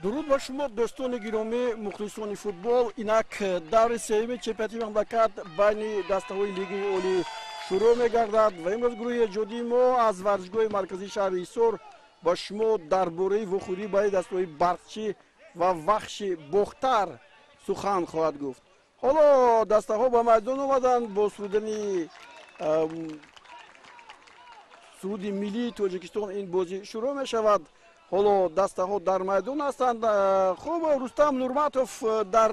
Дуруд ба шумо, дӯстони гиромӣ, мухлисони футбол. Инак даври сеюми чемпионати мамлакат байни дастаҳои Лигаи Олӣ шурӯъ мегардад ва имрӯз гурӯҳи эҷодии мо аз варзишгоҳи марказии шаҳри Ҳисор ба шумо дар бораи вохӯрӣ байни дастаҳои Барқчӣ ва Вахши Бохтар сухан хоҳад гуфт. Ҳоло дастаҳо ба майдон омаданд. Бо сурудани суруди миллии Тоҷикистон ин бозӣ шурӯъ мешавад. Ҳоло дастаҳо дар майдон ҳастанд. Хуб, Рустам Нурматов дар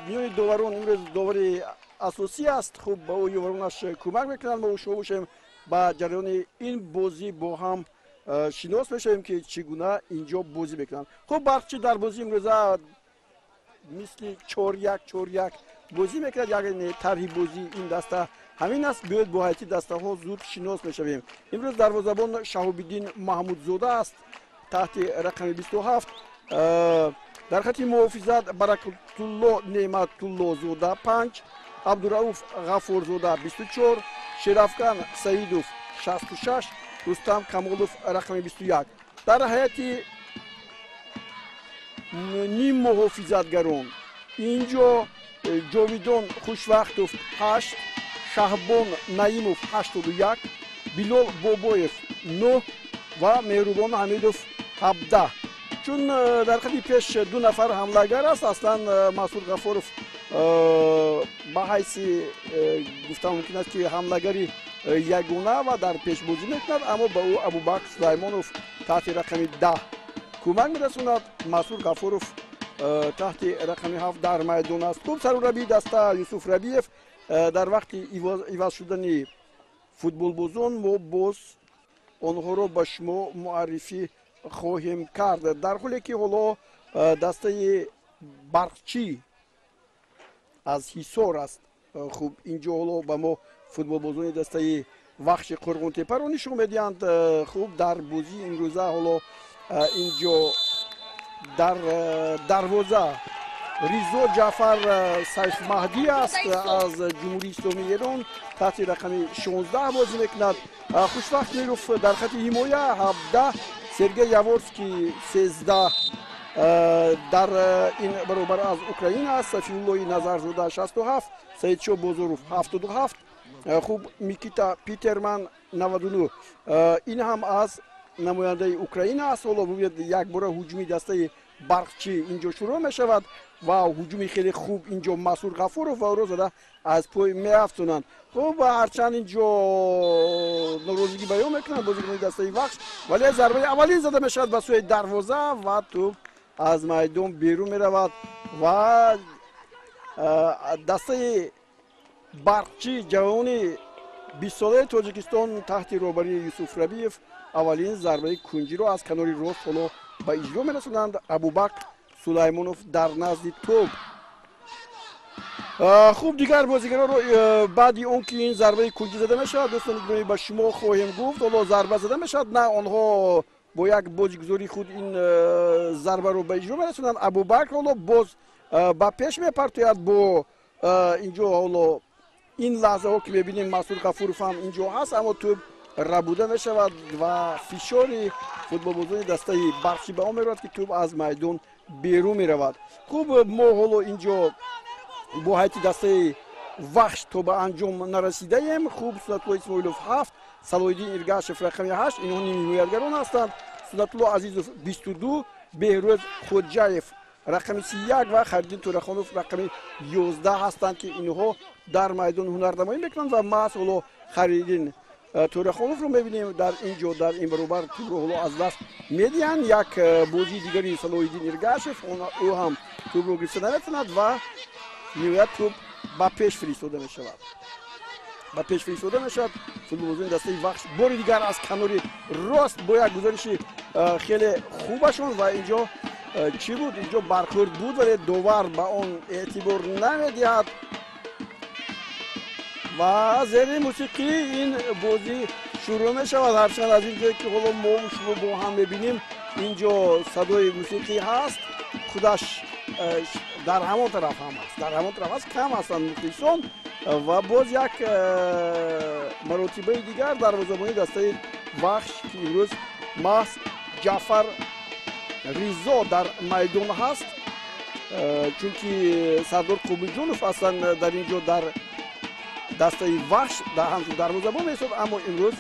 миёни доварон имрӯз довари асосӣ аст. Хуб, ба ӯ ёваронаш кӯмак мекунанд. Мо шумо бошем, ба ҷараёни ин бозӣ бо ҳам шинос мешавем, ки чӣ гуна инҷо бозӣ мекунанд. Хуб, Барқчӣ дар бозии имрӯза мисли 4-1-4-1 бозӣ мекунад, яъне тарҳи бозии ин даста ҳамин аст. Биёед, бо ҳайати дастаҳо зуд шинос мешавем. Имрӯз дарвозабон Шаҳобиддин Маҳмудзода аст таҳти рақами 27. Дар хати муҳофизат Баракатулло Неъматуллозода 5, Абдурауф Ғаффорзода 24, Шерафкан Саидов 66, Рустам Камолов рақами 21. Дар ҳайати ним муҳофизатгарон инҷо Ҷовидон Хушвақтов 8, Шаҳбон Наимов 81, Билол Бобоев 9 ва Меҳрубон Ҳамидов 17. Чун дар хати пеш ду нафар ҳамлагар аст, аслан Масуд Ғафоров ба ҳайси гуфта мумкин аст, ки ҳамлагари ягона ва дар пеш бозӣ мекунад, аммо ба ӯ Абубакр Сулаймонов таҳти рақами 10 кӯмак мерасонад. Масуд Ғафуров таҳти рақами 7 дар майдон аст. Хуб, сармураббии даста Юсуф Рабиев. Дар вақти иваз шудани футболбозон мо боз онҳоро ба шумо муаррифӣ хоҳем кард. Дар ҳоле ки ҳоло дастаи Барқчӣ аз Ҳисор аст. Хуб, инҷо ҳоло ба мо футболбозони дастаи Вахши Қурғонтепаро нишон медиҳанд. Хуб, дар бозии имрӯза ҳоло инҷо дар дарвоза Ризо Ҷаъфар Сайфмаҳдӣ аст, аз Ҷумҳурии Исломии Эрон, таҳти рақами 16 бозӣ мекунад. Хушвақт Миров дар хати ҳимоя 17, Сергей Яворский 13, дар ин баробар аз Украина аст, Сафиуллои Назарзода 67, Саидшо Бозоров 77, хуб, Микита Питерман 99, ин ҳам аз намояндаи Украина аст. Ҳоло бубинед, якбора ҳуҷуми дастаи Барқчӣ инҷо шурӯъ мешавад ва ҳуҷуми хеле хуб инҷо Масур Ғафуров ва ӯро зада аз пой меафтонанд. Хуб, ҳарчанд инҷо норозигӣ баён мекунанд бозикунони дастаи Вахш, вале зарбаи аввалин зада мешавад ба сӯи дарвоза ва тӯб аз майдон берун меравад ва дастаи Барқчӣ, ҷавони 20-солаи Тоҷикистон, таҳти роҳбарии Юсуф Рабиев аввалин зарбаи кунҷиро аз канори рост ҳоло ба иҷро мерасонанд. Абубакр Сулаймонов дар назди тӯб. Хуб, дигар бозигаронро баъди он ки ин зарбаи кунҷӣ зада мешавад, дӯстони гиромӣ, ба шумо хоҳем гуфт. Ҳоло зарба зада мешавад. На, онҳо бо як бозигузории худ ин зарбаро ба иҷро мерасонанд. Абубакр ҳоло боз ба пеш мепартояд. Бо инҷо ҳоло ин лаҳзаҳо ки мебинем, Масуд Ғафуров ҳам инҷо ҳаст, аммо тӯб рабуда мешавад ва фишори футболбозони дастаи Барқчӣ ба он меравад, ки тӯб аз майдон берун меравад. Хуб, мо ҳоло инҷо бо ҳайати дастаи Вахш то ба анҷом нарасидаем. Хуб, Сунатулло Исмоилов 7, Салоҳиддин Иргашев рақами 8, инҳо нимҳимоятгарон ҳастанд. Сунатулло Азизов 22, Беҳрӯз Хоҷаев рақами 31 ва Хайриддин Тӯрахонов рақами 11 ҳастанд, ки инҳо дар майдон ҳунарнамоӣ мекунанд. Ва маҳз ҳоло Хайриддин Тӯрахоновро мебинем дар ин ҷо. Дар ин баробар тӯбро ҳоло аз даст медиҳанд. Як бозии дигари Салоҳиддин Иргашев, ӯ ҳам тӯбро гирифта наметавонад ва ниҳоят тӯб ба пеш фиристода мешавад, ба пеш фиристода мешавад. Футболбозони дастаи Вахш бори дигар аз канори рост бо як гузариши хеле хубашон ва инҷо чӣ буд? Инҷо бархӯрд буд, вале довар ба он эътибор намедиҳад ва зери мусиқӣ ин бозӣ шурӯъ мешавад. Ҳарчанд аз ин ҷое ки ҳоло мо шумо бо ҳам мебинем, инҷо садои мусиқӣ ҳаст, худаш дар ҳамон тараф ҳам аст, дар ҳамон тараф аст, кам ҳастанд мухлисон. Ва боз як маротибаи дигар дарвозабони дастаи Вахш, ки имрӯз маҳз Ҷаъфар Ризо дар майдон ҳаст, чунки Сардор Қобилҷонов аслан дар ин ҷо дар дастаи Вахш ҳамчун дарвозабон меистод, аммо имрӯз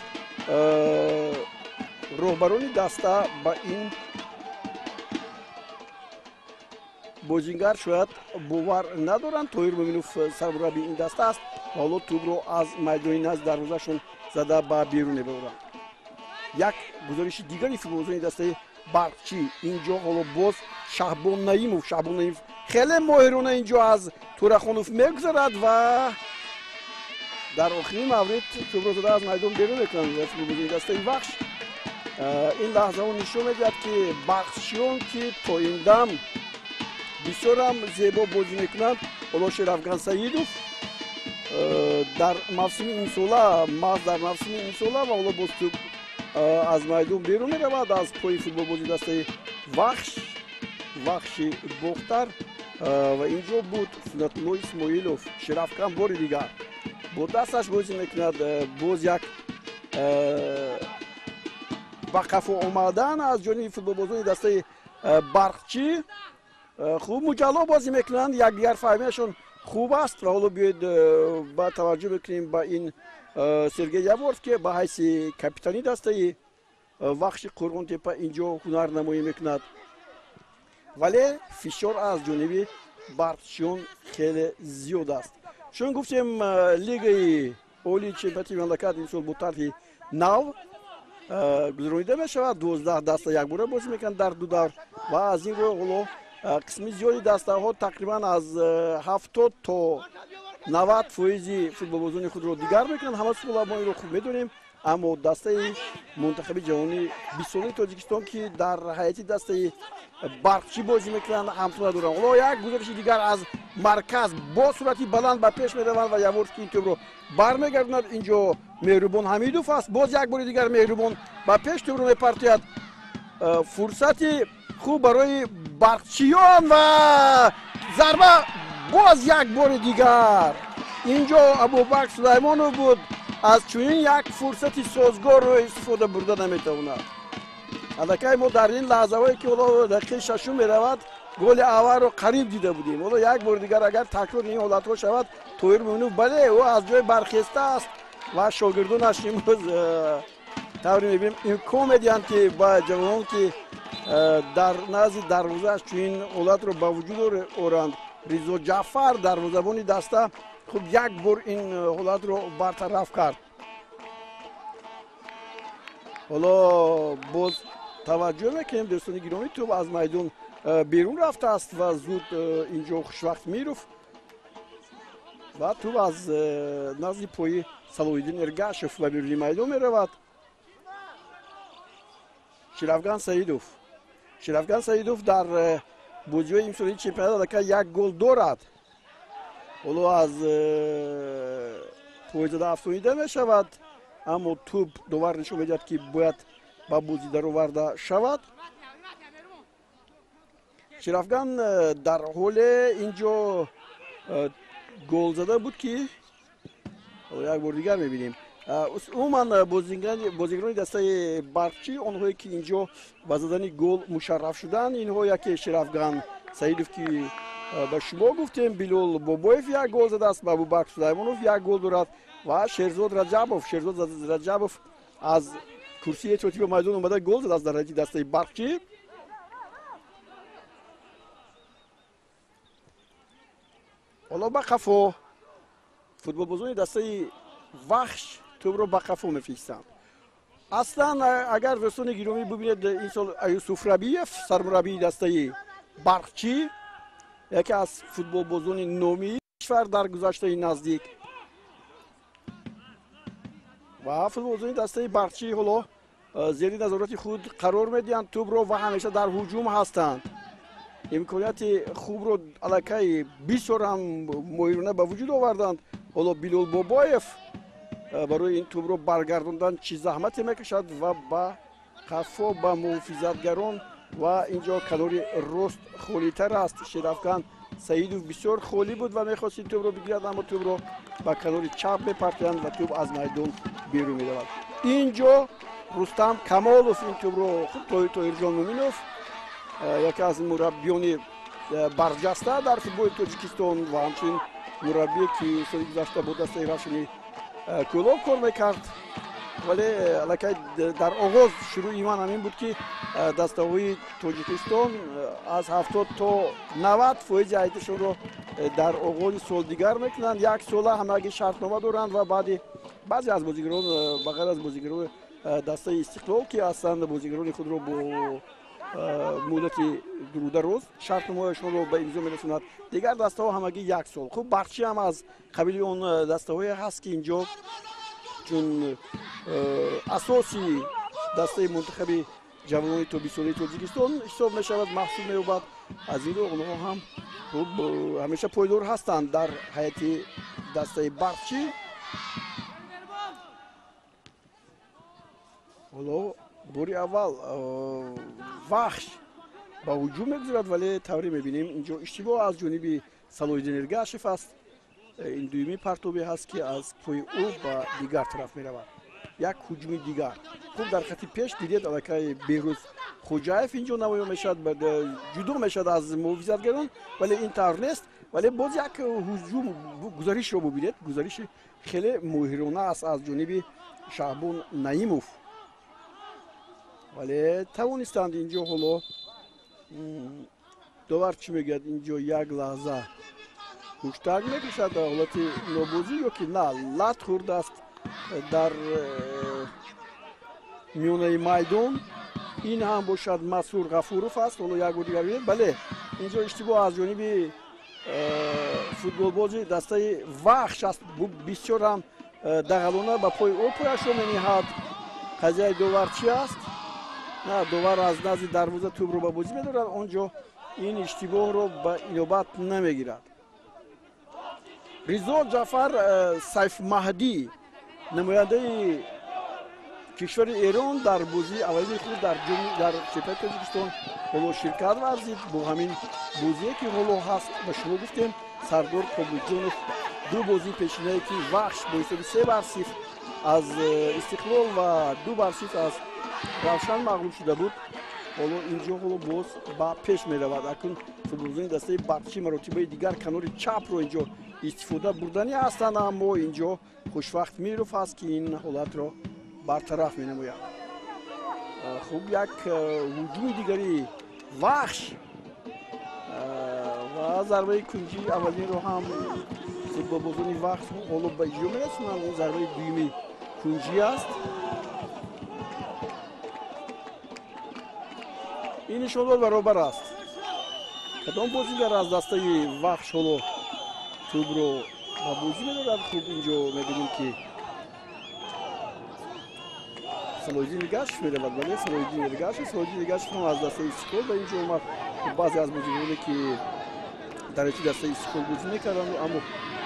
роҳбарони даста ба ин бозингар шояд бовар надоранд. Тоҳир Муъминов сармураббии ин даста аст ва ҳоло тӯбро аз майдони назди дарвозашон зада ба берун мебаранд. Як гузориши дигари футболбозони дастаи Барқчӣ. Инҷо ҳоло боз Шаҳбон Наимов. Шаҳбон Наимов хеле моҳирона инҷо аз Турахонов мегузарад ва дар охирин маврид тӯбро зада аз майдон берун мекунанд футболбозони дастаи Вахш. Ин лаҳзаҳо нишон медиҳад, ки барқчиён, ки то ин дам бисёрам зебо бозӣ мекунанд. Ҳоло Шерафган Саидов дар мавсими имсола, маҳз дар мавсими имсола, ва ҳоло боз тӯб аз майдон берун меравад аз пои футболбози дастаи Вахш, Вахши Бохтар. Ва инҷо буд Суннатулло Исмоилов. Шерафган бори дигар бо дасташ бозӣ мекунад. Боз як ба қафо омадан аз ҷониби футболбозони дастаи Барқчӣ. Хуб муҷалло бозӣ мекунанд, якдигар фаҳмияшон хуб аст. Ва ҳоло биёед ба таваҷҷӯҳ мекунем ба ин Сергей Яворов, ки ба ҳайси капитани дастаи Вахши Қурғонтепа инҷо ҳунарнамоӣ мекунад, вале фишор аз ҷониби барқчиён хеле зиёд аст. Чун гуфтем, лигаи олии чемпионати мамлакат имсол бо тарҳи нав гузаронида мешавад. 12 даста якбора бозӣ мекунанд дар ду давр ва аз ин рӯ ҳоло қисми зиёди дастаҳо тақрибан аз 70 то 90 фоизи футболбозони худро дигар мекунанд. Ҳама сола мо инро хуб медонем, аммо дастаи мунтахаби ҷавони 20-солаи Тоҷикистон, ки дар ҳайати дастаи Барқчӣ бозӣ мекунанд, ҳамсу надоранд. Ҳоло як гузариши дигар аз марказ бо суръати баланд ба пеш мераванд ва Яворский ин тӯбро бармегардонад. Инҷо Меҳрубон Ҳамидов аст. Боз як бори дигар Меҳрубон ба пеш тӯбро мепартояд. Фурсати хуб барои барқчиён ва зарба боз як бори дигар. Инҷо Абубакр Сулаймонов буд, аз чунин як фурсати созгорро истифода бурда наметавонад. Аллакай мо дар ин лаҳзаҳое, ки ҳоло дақиқаи шашум меравад, голи аввалро қариб дида будем. Ҳоло як бори дигар агар такрори ин ҳолатҳо шавад, Тоҳир Муъминов, бале, ӯ аз ҷой бархеста аст ва шогирдонаш имрӯз тавре мебинем имкон медиҳанд, ки ба ҷавонон, ки дар назди дарвозааш чунин ҳолатро ба вуҷуд оранд. Ризо Ҷаъфар, дарвозабони даста, хуб як бор ин ҳолатро бартараф кард. Ҳоло боз таваҷҷӯҳ мекунем, дӯстони гиромӣ, тӯб аз майдон берун рафтааст ва зуд инҷо Хушвақт Миров ва тӯб аз назди пои Салоҳиддин Эргашев ба беруни майдон меравад. Шерафган Саидов. Шерафган Саидов дар бозиҳои имсолии чемпионат аллакай як гол дорад. Ҳоло аз пойзада афтонида мешавад, аммо тӯб довар нишон медиҳад, ки бояд ба бозӣ дароварда шавад. Шерафган дар ҳоле инҷо гол зада буд, ки як бор дигар мебинем. Умуман бозигарони дастаи Барқчӣ, онҳое ки инҷо ба задани гол мушарраф шуданд, инҳо яке Шерафган Саидов, ки ба шумо гуфтем, Билол Бобоев як гол задааст, Абубакр Сулаймонов як гол дорад ва Шерзод Раҷабов. Шерзод Раҷабов аз курсии эҳтиётӣ ба майдон омада гол задааст дар ҳайати дастаи Барқчӣ. Ҳоло ба қафо футболбозони дастаи Вахш тӯбро ба қафо мефиристанд. Аслан агар дӯстони гиромӣ бибинед, ин сол Юсуф Рабиев, сармураббии дастаи Барқчӣ, яке аз футболбозони номии кишвар дар гузаштаи наздик, ва футболбозони дастаи Барқчӣ ҳоло зери назорати худ қарор медиҳанд тӯбро ва ҳамеша дар ҳуҷум ҳастанд. Имконияти хубро аллакай бисёр ҳам моҳирона ба вуҷуд оварданд. Ҳоло Билол Бобоев барои ин тӯбро баргардондан чӣ заҳмате мекашад ва ба қафо ба муҳофизатгарон, ва инҷо канори рост холитар аст. Шерафган Саидов бисёр холӣ буд ва мехост ин тӯбро бигирад, аммо тӯбро ба канори чап мепартоянд ва тӯб аз майдон берун меравад. Инҷо Рустам Камолов ин тӯбро хуб Тоҳирҷон Муъминов Яке аз мураббиёни барҷаста дар футболи Тоҷикистон ва ҳамчунин мураббие, ки соли гузашта бо дастаи Равшани Кӯлоб кор мекард. Вале аллакай дар оғоз шурӯи ман ҳамин буд, ки дастаҳои Тоҷикистон аз 70 то 90% ҳайаташонро дар оғози сол дигар мекунанд. Як сола ҳамагӣ шартнома доранд ва баъди баъзе аз бозигарон, ба ғайр аз бозигарони дастаи Истиқлол, ки ҳастанд, бозигарони худро бо муҳлати дурудароз шартномаҳояшонро ба имзо мерасонад, дигар дастаҳо ҳамагӣ як сол. Хуб, Барқчӣ ҳам аз қабили он дастаҳое ҳаст, ки инҷо чун асоси дастаи мунтахаби ҷавонони то бистсолаи Тоҷикистон ҳисоб мешавад, маҳсуб меёбад. Аз ин рӯ онҳо ҳам хуб ҳамеша пойдор ҳастанд дар ҳайати дастаи Барқчӣ. Ҳоло бори аввал Вахш ба ҳуҷум мегузарад, вале тавре мебинем, инҷо иштибоҳ аз ҷониби Салоҳиддин Эргашев аст. Ин дуюми партобе ҳаст, ки аз пои ӯ ба дигар тараф меравад. Як ҳуҷуми дигар. Хуб, дар хати пеш дидед, аллакай Беҳрӯз Хоҷаев инҷо намоён мешавад, ҷудо мешавад аз муҳофизатгарон, вале ин тавр нест. Вале боз як ҳуҷум, гузаришро бубинед, гузариши хеле моҳирона аст аз ҷониби Шаҳбон Наимов, вале тавонистанд инҷо. Ҳоло довар чӣ мегӯяд? Инҷо як лаҳза ҳуштак мекушад дар ҳолати нобозӣ ё ки на, лат хӯрдааст дар миёнаи майдон. Ин ҳам бошад Масур Ғафуров аст. Ҳоло як бор дигар бинед. Бале, инҷо иштибоҳ аз ҷониби футболбози дастаи Вахш аст. Бисёр ҳам дағалона ба пои ӯ пояшро мениҳад. Қазияи довар чӣ аст? На, довар аз назди дарвоза тӯбро ба бозӣ медорад, он ҷо ин иштибоҳро ба инобат намегирад. Ризо Ҷафар Сайфмаҳдӣ, намояндаи кишвари Эрон, дар бозии аввалини худ дар чемпионати Тоҷикистон ҳоло ширкат варзид. Бо ҳамин бозие, ки ҳоло ҳаст, ба шумо гуфтем, Сардор Қобилҷонов ду бозии пешинае, ки Вахш бо ҳисоби 3-0 аз Истиқлол ва 2-0 аз Равшан мағлуб шуда буд, ҳоло инҷо ҳоло боз ба пеш меравад. Акнун футболбозони дастаи Барқчӣ маротибаи дигар канори чапро инҷо истифода бурданӣ ҳастанд, аммо инҷо Хушвақт Миров аст, ки ин ҳолатро бартараф менамояд. Хуб, як ҳуҷуми дигари Вахш ва зарбаи кунҷии аввалинро ҳам футболбозони Вахш ҳоло ба иҷро мерасонанд. Ин зарбаи дуюми кунҷӣ аст. Ин нишондод баробар аст. Кадом бозигар аз дастаи Вахш ҳоло тӯбро ба бозӣ медорад? Хуб, инҷо мебинем, ки Салоҳиддин Эргашев меравад. Бале, Салоҳиддин Эргашев. Салоҳиддин Эргашев ҳам аз дастаи Истиқлол ба инҷо омад. Баъзе аз бозигароне, ки дар ҳайати дастаи Истиқлол бозӣ мекарданд, аммо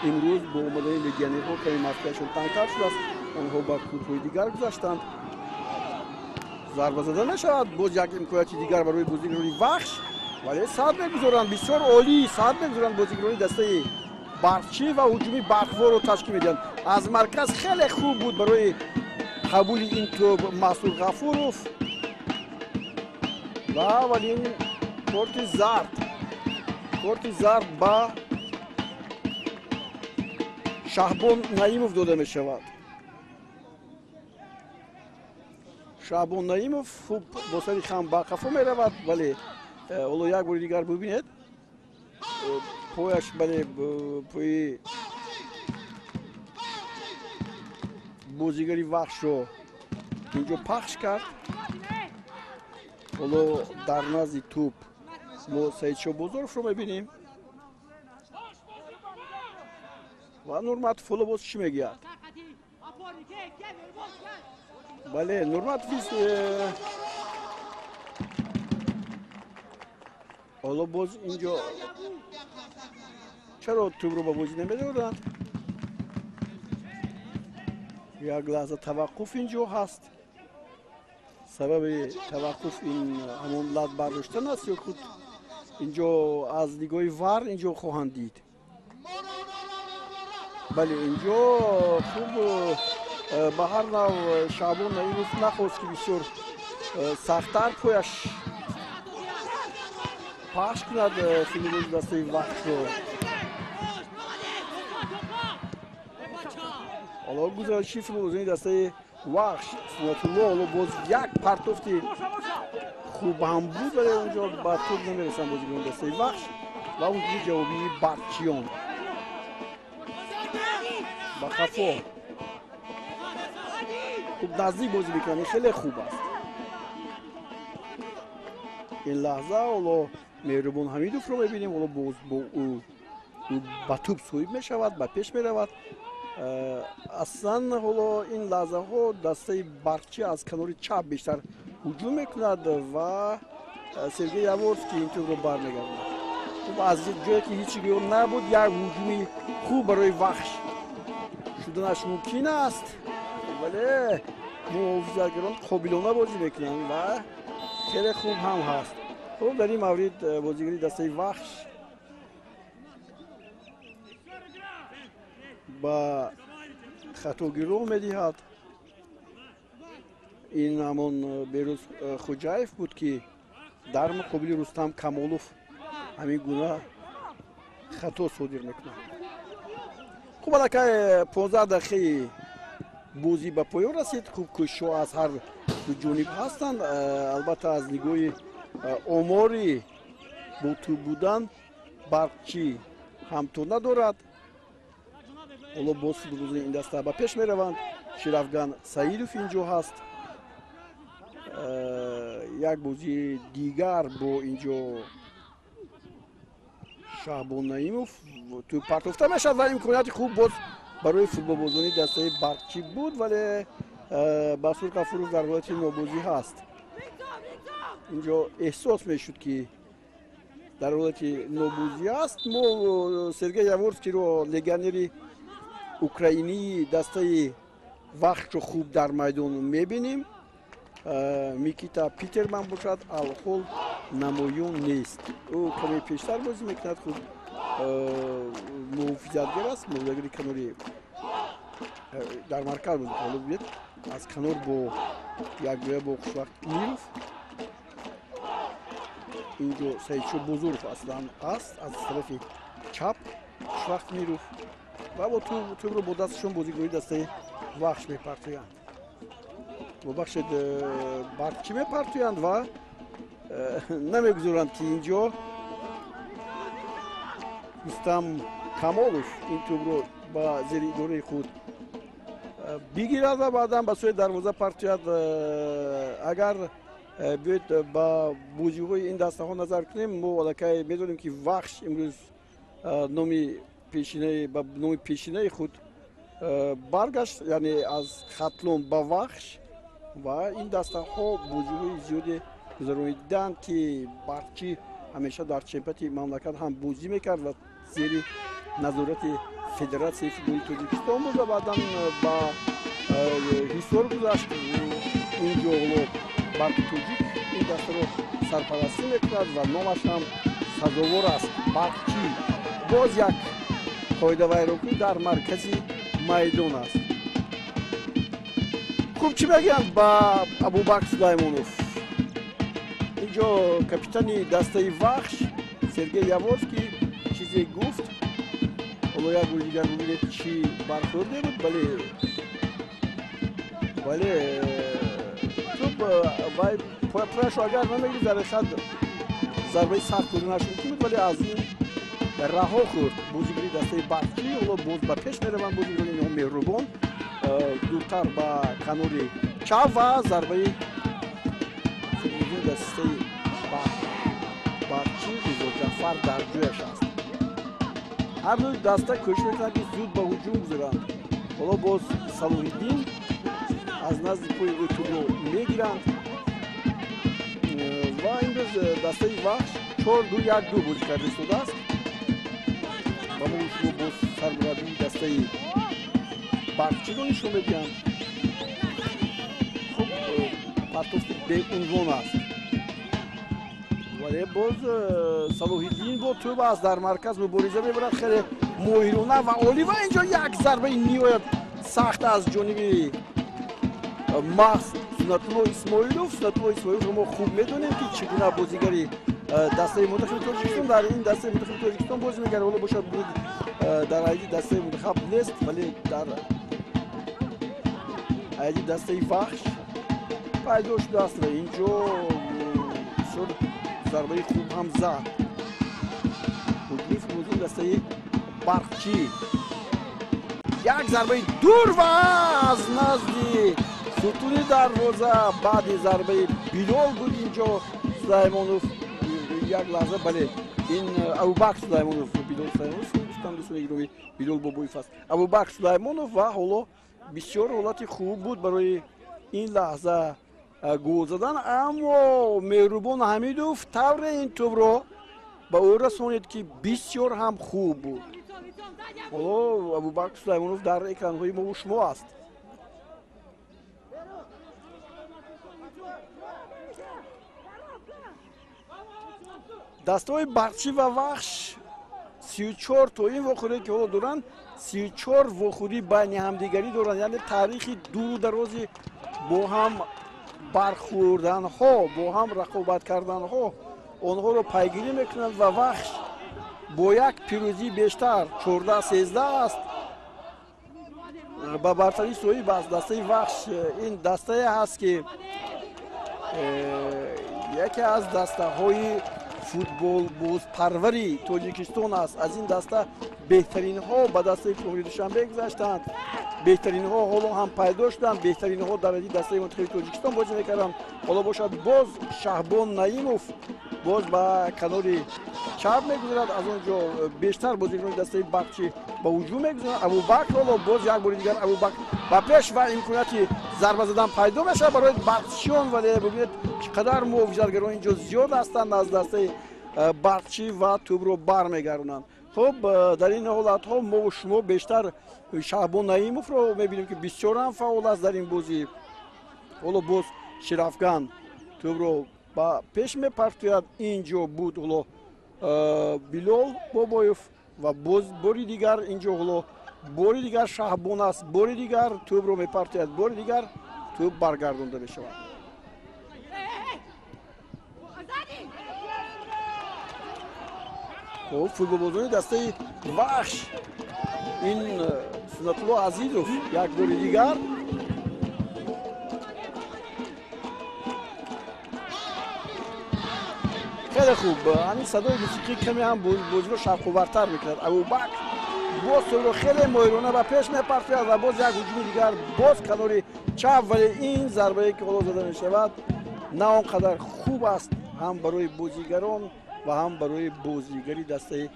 имрӯз бо омадани легионерҳо каме мавқеашон тангтар шудааст, онҳо ба клубҳои дигар гузаштанд. Зарба зада мешавад, боз як имконияти дигар барои бозигарони Вахш, вале сад мегузоранд. Бисёр олӣ сад мегузоранд бозигарони дастаи Барқчӣ ва ҳуҷуми барқворро ташкил медиҳанд. Аз марказ хеле хуб буд барои қабули ин тӯб Масур Ғафуров ва аввалин корти зард, корти зард ба Шаҳбон Наимов дода мешавад. Шаҳбон Наимов хуб бо сари хам ба қафо меравад, вале ҳоло як бори дигар бубинед пояш, бале, пои бозигари Вахшро инҷо пахш кард. Ҳоло дар назди тӯб мо Саидшо Бозоровро мебинем ва Нурматов ҳоло боз чӣ мегӯяд? Бале, Нурматов ҳоло боз инҷо чаро тӯбро ба бозӣ намедоранд? Як лаҳза таваққуф инҷо ҳаст. Сабаби таваққуф ин ҳамон лат бардоштан аст ё худ инҷо аз нигоҳи вар инҷо хоҳанд дид? Бале, инҷо хуб, ба ҳар нав Шаъбон Наимов нахост, ки бисёр сахттар пояш пахш кунад футболбози дастаи Вахшро. Ҳоло гузариши футболбозони дастаи Вахш, Сунатулло ҳоло боз як партофти хуб ҳам буд, вале онҷо ба тӯб намерасанд бозикунони дастаи Вахш ва ҳуҷуми ҷавобии барқчиён ба хафо. Хуб наздик бозӣ мекунанд, ин хеле хуб аст. Ин лаҳза ҳоло Меҳрубон Ҳамидовро мебинем, ҳоло боз бо ӯ ба тӯб соҳиб мешавад, ба пеш меравад. Аслан ҳоло ин лаҳзаҳо дастаи Барқчӣ аз канори чап бештар ҳуҷум мекунад ва Сергей Яворский ин тӯбро бармегардонад. Хуб, аз ҷое ки ҳеҷ гӯё набуд, як ҳуҷуми хуб барои Вахш шуданаш мумкин аст, вале муҳофизатгарон қобилона бозӣ мекунанд ва хеле хуб ҳам ҳаст. Хуб, дар ин маврид бозигари дастаи Вахш ба хатогӣ роҳ медиҳад. Ин ҳамон Берӯз Хуҷаев буд, ки дар муқобили Рустам Камолов ҳамин гуна хато содир мекунад. Хуб, аллакай 15 дақиқаи бозӣ ба поён расид. Хуб, кӯшишҳо аз ҳар ду ҷониб ҳастанд. Албатта, аз нигоҳи омори бо тӯб будан Барқчӣ ҳамто надорад. Ҳоло боз футболбозони ин даста ба пеш мераванд. Ширафган Саидов инҷо ҳаст. Як бозии дигар бо инҷо Шаҳбон Наимов тӯб партофта мешавад ва имконияти хуб боз барои футболбозони дастаи Барқчӣ буд, вале Басур Ғафуров дар ҳолати нобозӣ ҳаст. Инҷо эҳсос мешуд, ки дар ҳолати нобозӣ аст. Мо Сергей Яворскийро, легионери украинии дастаи Вахшро, хуб дар майдон мебинем. Микита Питерман бошад, алҳол намоён нест. Ӯ каме пештар бозӣ мекунад, хуб муҳофизатгар аст, муҳофизатгари канори дар марказ бозӣ. Ҳоло бибинед, аз канор бо якҷоя бо Хушвақт Миров, инҷо Саидшо Бозуров аслан аст аз тарафи чап, Хушвақт Миров ва бо тӯбро бо дасташон бозигарони дастаи Вахш мепартоянд. Бубахшед, Барқчӣ мепартоянд ва намегузоранд, ки инҷо Рустам Камолов ин тӯбро ба зери идораи худ бигирад ва баъдан ба сӯи дарвоза партояд. Агар биёед ба бозиҳои ин дастаҳо назар кунем, мо аллакай медонем, ки Вахш имрӯз номи пешинаи худ баргашт, яъне аз Хатлон ба Вахш, ва ин дастаҳо бозиҳои зиёде гузарониданд, ки Барқчӣ ҳамеша дар чемпионати мамлакат ҳам бозӣ мекард ва зери назорати Федератсияи футболи Тоҷикистон буд ва баъдан ба Ҳисор гузашт. Инҷо ҳоло Барқи Тоҷик ин дастаро сарпарастӣ мекунад ва номаш ҳам сазовор аст, Барқчӣ. Боз як қоидавайронкунӣ дар маркази майдон аст. Хуб, чӣ мегӯянд ба Абубакр Сулаймонов? Инҷо капитани дастаи Вахш Сергей Яворский чизе гуфт. Ҳоло як бори дигар бубинед, чӣ бархӯрде буд. Бале, бале, тӯб вай пурашо агар намегирифт, дар ҳақиқат зарбаи сахт хӯрданаш мумкин буд, вале аз ин раҳо хӯрд бозигари дастаи Барқчӣ. Ҳоло боз ба пеш мераванд бозигарони инҳо, Меҳрубон дуртар ба канори чап ва зарбаи футболбозони дастаи Барқчӣ. Ризо Ҷафар дар ҷояш аст. Ҳар ду даста кӯшиш мекунанд, ки зуд ба ҳуҷум гузаранд. Ҳоло боз Салоҳиддин аз назди пои ӯ тӯбро мегиранд ва имрӯз дастаи Вахш 4-2-1-2 бозӣ карда истодааст. Ва мо шумо боз сармураббии дастаи Барқчиро нишон медиҳанд. Хуб, партофти беунвон аст, вале боз Салоҳиддин бо тӯб аст, дар марказ мубориза мебарад хеле моҳирона ва олӣ ва инҷо як зарбаи ниҳоят сахт аз ҷониби маҳз Сунатулло Исмоилов. Сунатулло Исмоиловро мо хуб медонем, ки чӣ гуна бозигари Дастаи мунтахаби Тоҷикистон дар ин дастаи мунтахаби Тоҷикистон бозӣ мекард. Ҳоло бошад буд дар ҳайати дастаи мунтахаб нест, вале дар ҳайати дастаи Вахш пайдо шудааст ва инҷо бисёр зарбаи хуб ҳам зад. Ҳуҷуми футболбозони дастаи Барқчӣ, як зарбаи дур ва аз назди сутуни дарвоза баъди зарбаи Билол буд. Инҷо Сулаймонов як лаҳза, бале, ин Абубакр Сулаймонов, Билол Сулаймонов гуфтам, дӯстони гиромӣ, Билол Бобоев аст, Абубакр Сулаймонов. Ва ҳоло бисёр ҳолати хуб буд барои ин лаҳза гол задан, аммо Меҳрубон Ҳамидов тавре ин тӯбро ба ӯ расонид, ки бисёр ҳам хуб буд. Ҳоло Абубакр Сулаймонов дар экранҳои мову шумо аст. Дастаҳои Барқчӣ ва Вахш 34 то ин вохӯрие ки ҳоло доранд, 34 вохӯрӣ байни ҳамдигарӣ доранд, яъне таърихи дуру дарози бо ҳам бархӯрданҳо, бо ҳам рақобат карданҳо онҳоро пайгирӣ мекунанд ва Вахш бо як пирӯзӣ бештар 14-13 аст, ба бартарӣ соҳиб аст. Дастаи Вахш ин дастае ҳаст, ки яке аз дастаҳои футболбозпарвари Тоҷикистон аст. Аз ин даста беҳтаринҳо ба дастаи Помири Душанбе гузаштанд, беҳтаринҳо ҳоло ҳам пайдо шуданд, беҳтаринҳо дар ин дастаи мунтахаби Тоҷикистон бозӣ мекарданд. Ҳоло бошад боз Шаҳбон Наимов боз ба канори чап мегузарад, аз он ҷо бештар бозикунони дастаи Барқчӣ ба ҳуҷум мегузаранд. Абубакр ҳоло боз як бори дигар Абубакр ба пеш ва имконияти зарба задан пайдо мешавад барои барқчиён, вале бибинед чӣ қадар муҳофизатгарон инҷо зиёд ҳастанд аз дастаи Барқчӣ ва тӯбро бармегардонанд. Хуб, дар ин ҳолатҳо мо шумо бештар Шаҳбон Наимовро мебинем, ки бисёр ҳам фаъол аст дар ин бозӣ. Ҳоло боз Ширафган тӯбро ба пеш мепартояд. Инҷо буд ҳоло Билол Бобоев ва боз бори дигар инҷо ҳоло бори дигар Шаҳбон аст, бори дигар тӯбро мепартояд, бори дигар тӯб баргардонда мешавад. Хуб, футболбозони дастаи Вахш, ин Суннатулло Азизов як бори дигар хеле хуб. Ҳамин садои мусиқӣ каме ҳам бозиро шавқовартар мекунад. Абубакр боз тӯбро хеле моҳирона ба пеш мепартояд ва боз як ҳуҷуми дигар боз канори чап, вале ин зарбае ки ҳоло зада мешавад на он қадар хуб аст ҳам барои бозигарон ва ҳам барои бозигари дастаи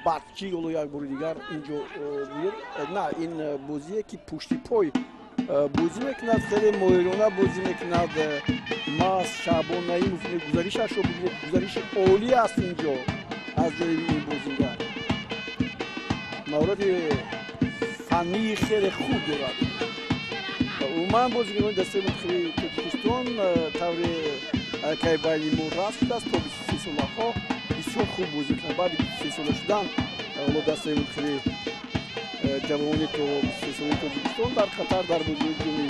Барқчӣ. Ҳоло як бори дигар инҷо на ин бозие ки пушти пой бозӣ мекунад, хеле моҳирона бозӣ мекунад. Маз Шаҳбон Наимов гузаришашро бибинед, гузариши олӣ аст инҷо аз ҷониби ин бозингар, маҳорати фаннии хеле хуб дорад. Умуман бозигарони дастаи мунтахаби Тоҷикистон тавре кай байни мо рафт шудааст, то 23 солаҳо бисёр хуб бозӣ мекунанд. Баъди 23 сола шудан ҳоло дастаи мунтахаби ҷавони то 23 солаи Тоҷикистон дар Қатар дар бозиҳои ҷоми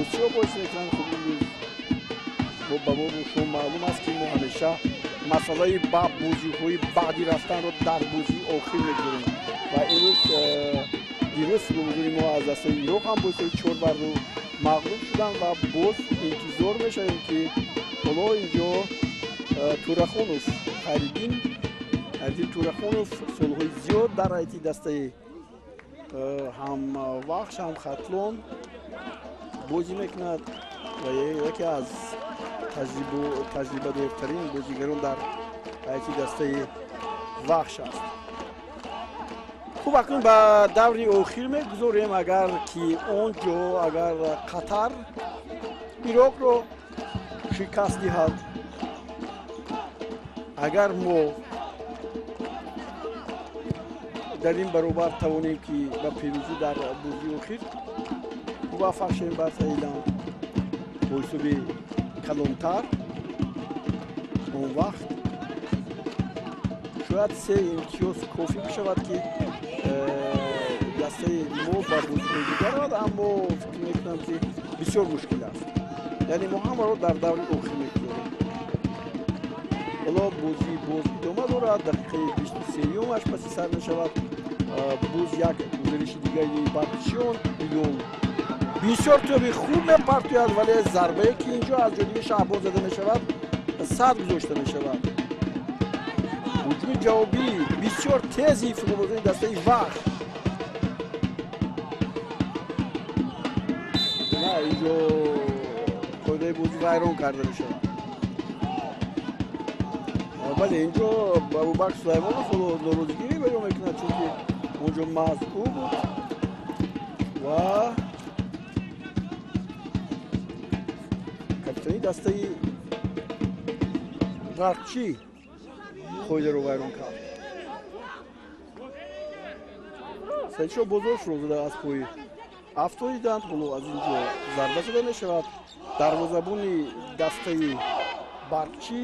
Осиё бозӣ мекунанд. Хуб, имрӯз ба мо шумо маълум аст, ки мо ҳамеша масъалаи ба бозиҳои баъди рафтанро дар бозии охир мегузорем ва имрӯз дирӯз футболбозони мо аз дастаи Ироқ ҳам бозиҳои 4-2 мағлуб шуданд ва боз интизор мешавем, ки ҳоло инҷо Турахонов Хайриддин, Хайриддин Турахонов солҳои зиёд дар ҳайати дастаи ҳам Вахш ҳам Хатлон бозӣ мекунад ва яке аз таҷрибадортарин бозигарон дар ҳайати дастаи Вахш аст. Хуб, акнун ба даври охир мегузорем. Агар ки он ҷо агар Қатар Ироқро шикаст диҳад, агар мо дар ин баробар тавонем, ки ба пирӯзӣ дар бозии охир муваффақ шавем бар Таиланд бо ҳисоби калонтар, он вақт шояд 3 имтиёз кофӣ бишавад, ки дастаи мо ба бозиҳои дигар равад, аммо фикр мекунам, ки бисёр мушкил аст, яъне мо ҳамаро дар даври охир мегузорем. Ҳоло бозӣ боз идома дорад. Дақиқаи 23-юмаш паси сар мешавад. Боз як гузариши дигари барқчиён. Билол бисёр тӯби хуб мепартояд, вале зарбае ки инҷо аз ҷониби Шаҳбон зада мешавад, сад гузошта мешавад. Ҳуҷуми ҷавобӣ бисёр тези футболбозони дастаи Вахш. На, инҷо қоидаи бозӣ вайрон карда мешавад. Бале, инҷо Абубакр Сулаймонов ҳоло норозигирӣ баён мекунад, чунки онҷо маҳз ӯ буд ва капитани дастаи Барқчӣ қоидаро вайрон кард. Саидшо Бозоршро зада аз пои афтодиданд. Ҳоло аз ин ҷо зарба зада мешавад. Дарвозабони дастаи Барқчӣ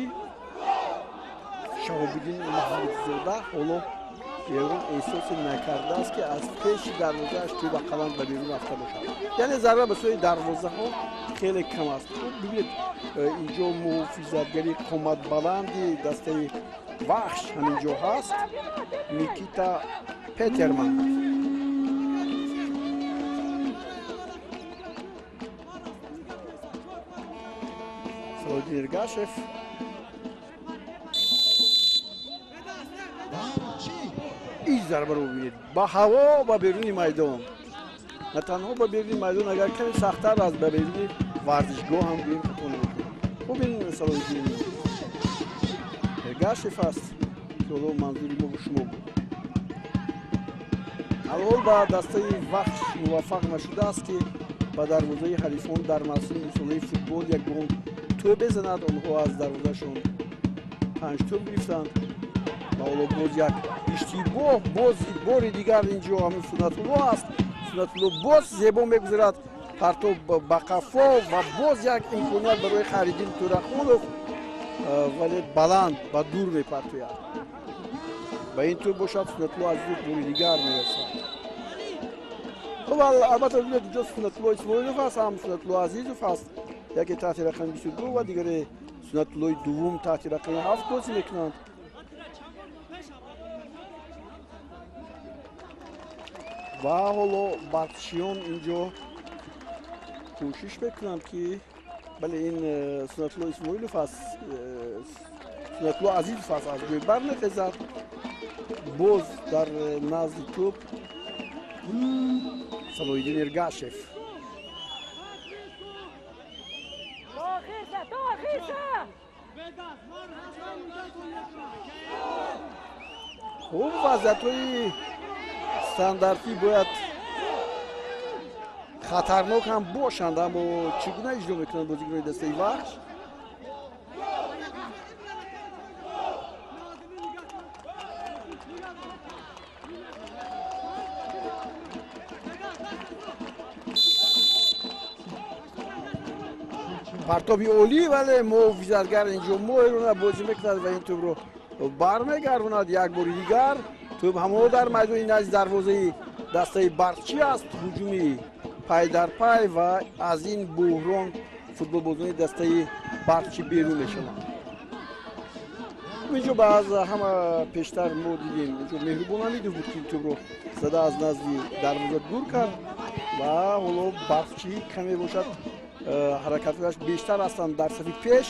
Шаҳобиддин Маҳмудзода ҳоло ягон эҳсосе накардааст, ки аз пеши дарвозааш тӯб ақаллан ба берун рафта бошад. Яъне зарба ба сӯи дарвозаҳо хеле кам аст. Бибинед, инҷо муҳофизатгари қоматбаланди дастаи Вахш ҳамин ҷо ҳаст, Никита Петерман. Салоҳиддин Эргашев ин зарбаро бибинед, ба ҳаво, ба беруни майдон. На танҳо ба беруни майдон, агар каме сахттар аз ба беруни варзишгоҳ ҳам гӯем хато намекунем. Хуб, ин Салоҳиддин Эргашев аст, ки ҳоло манзури мо бо шумо буд. Алҳол ба дастаи Вахш муваффақ нашудааст, ки ба дарвозаи ҳарифон дар мавсими имсолаи футбол ягон тӯб безанад. Онҳо аз дарвозашон 5 тӯб гирифтанд ва ҳоло боз як иштибоҳ, боз бори дигар инҷо ҳамин Суннатулло аст. Суннатулло боз зебо мегузарад, партоб ба қафо ва боз як имконият барои Хайриддин Турахунов, вале баланд ба дур мепартояд. Ба ин тӯб бошад Суннатулло Азизов бори дигар мерасад. Хуб, албатта бибинед, инҷо Суннатулло Исмоилов аст, ҳам Суннатулло Азизов аст. Яке таҳти рақами 22 ва дигаре Суннатуллои дуввум таҳти рақами 7 бозӣ мекунанд. Ва ҳоло барқчиён инҷо кӯшиш мекунанд, ки бале, ин Суннатулло Исмоилов аст, Суннатулло Азизов аст, аз ҷой бармехезад. Боз дар назди тӯб Салоҳиддин Эргашев. Хуб, вазъиятҳои стандартӣ бояд хатарнок ҳам бошанд, аммо чӣ гуна иҷро мекунанд бозигарони дастаи Вахш? Партоби олӣ, вале муҳофизатгар инҷо моҳирона бозӣ мекунад ва ин тӯбро бармегардонад. Як бори дигар тӯб ҳамон дар майдони назди дарвозаи дастаи Барқчӣ аст. Ҳуҷуми пай дар пай ва аз ин буҳрон футболбозони дастаи Барқчӣ берун мешаванд. Инҷо баъз ҳама пештар мо дидем, инҷо Меҳрубон Ҳамидов буд, ки тӯбро зада аз назди дарвоза дур кард ва ҳоло Барқчӣ каме бошад ҳаракатҳояш бештар ҳастанд, дар сафи пеш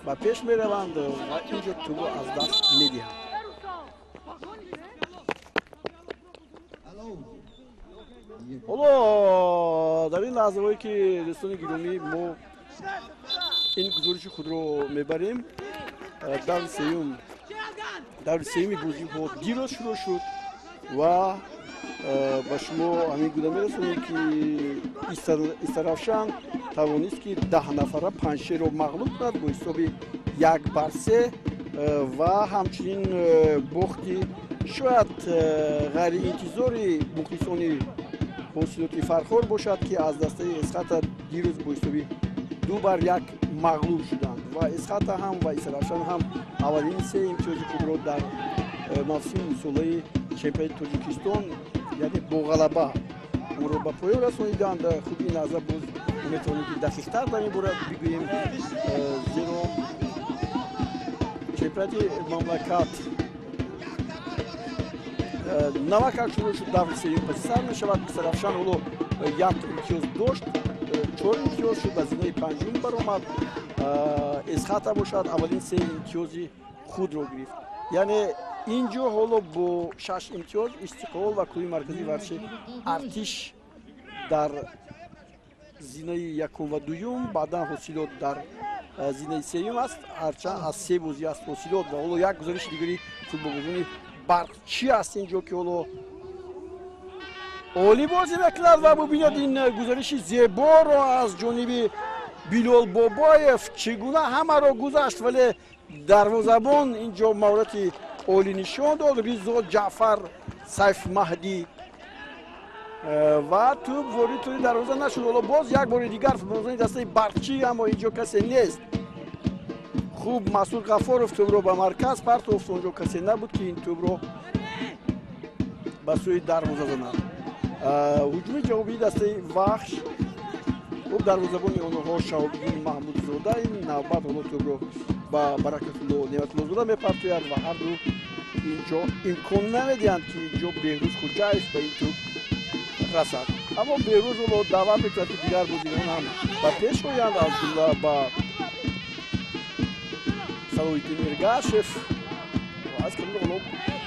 ба пеш мераванд ва инҷо тӯбро аз даст медиҳанд. Ҳоло дар ин лаҳзаҳое ки дӯстони гиромӣ мо ин гузориши худро мебарем, даври сеюми бозиҳо дирӯз шурӯъ шуд ва ба шумо ҳамин гуна мерасонем, ки Истаравшан тавонист, ки 10 нафара Панҷшерро мағлуб кунад бо ҳисоби 1-3 ва ҳамчунин бохти шояд ғайриинтизори мухлисони ҳосилоти Фархор бошад, ки аз дастаи Эсхата дирӯз бо ҳисоби 2-1 мағлуб шуданд ва Эсхата ҳам ва Истаравшан ҳам аввалин се имтиёзи худро дар мавсими имсолаи чемпионати Тоҷикистон, яъне бо ғалаба онро ба поён расониданд. Хуби ин лаҳза боз метавонем, ки дақиқтар дар ин бора бигӯем, зеро Чемпионати мамлакат навакак шурӯъ шуд, даври сеюм паси сар мешавад. Сарафшан ҳоло 1 имтиёз дошт, 4 имтиёз шуд, ба зинаи панҷум баромад. Эсхата бошад, аввалин 3 имтиёзи худро гирифт. Яъне ин ҷо ҳоло бо 6 имтиёз Истиқлол ва клуби марказии варзиши Артиш дар зинаи якум ва дуюм, баъдан Ҳосилот дар зинаи сеюм аст, ҳарчанд аз 3 бозӣ аст Ҳосилот. Ва ҳоло як гузариши дигари футболбозони Барқчӣ аст ин ҷо, ки ҳоло олӣ бозӣ мекунад ва бубинед ин гузариши зеборо аз ҷониби Билол Бобоев, чӣ гуна ҳамаро гузашт, вале дарвозабон ин ҷо маҳорати олӣ нишон дод. Ризо Ҷаъфар Сайф Маҳдӣ ва тӯб ворид тӯри дарвоза нашуд. Ҳоло боз як бори дигар футболбозони дастаи Барқчӣ, аммо ин ҷо касе нест. Хуб, Масуд Ғафоров тӯбро ба марказ партофт, он ҷо касе набуд, ки ин тӯбро ба сӯи дарвоза занад. Ҳуҷуми ҷавобии дастаи Вахш. Хуб, дарвозабони онҳо Шаҳобиддин Маҳмудзода ин навбат ҳоло тӯбро ба Баракатулло Неъматуллозода мепартояд ва ҳарду ин ҷо имкон намедиҳанд, ки ин ҷо Беҳрӯз Хуҷаев ба ин тӯб расад. Аммо Беҳрӯз ҳоло даъват мекунад, ки дигар бозигарон ҳам ба пеш оянд, аз ҷумла ба Салоҳиддин Эргашев. Аз канори ҳоло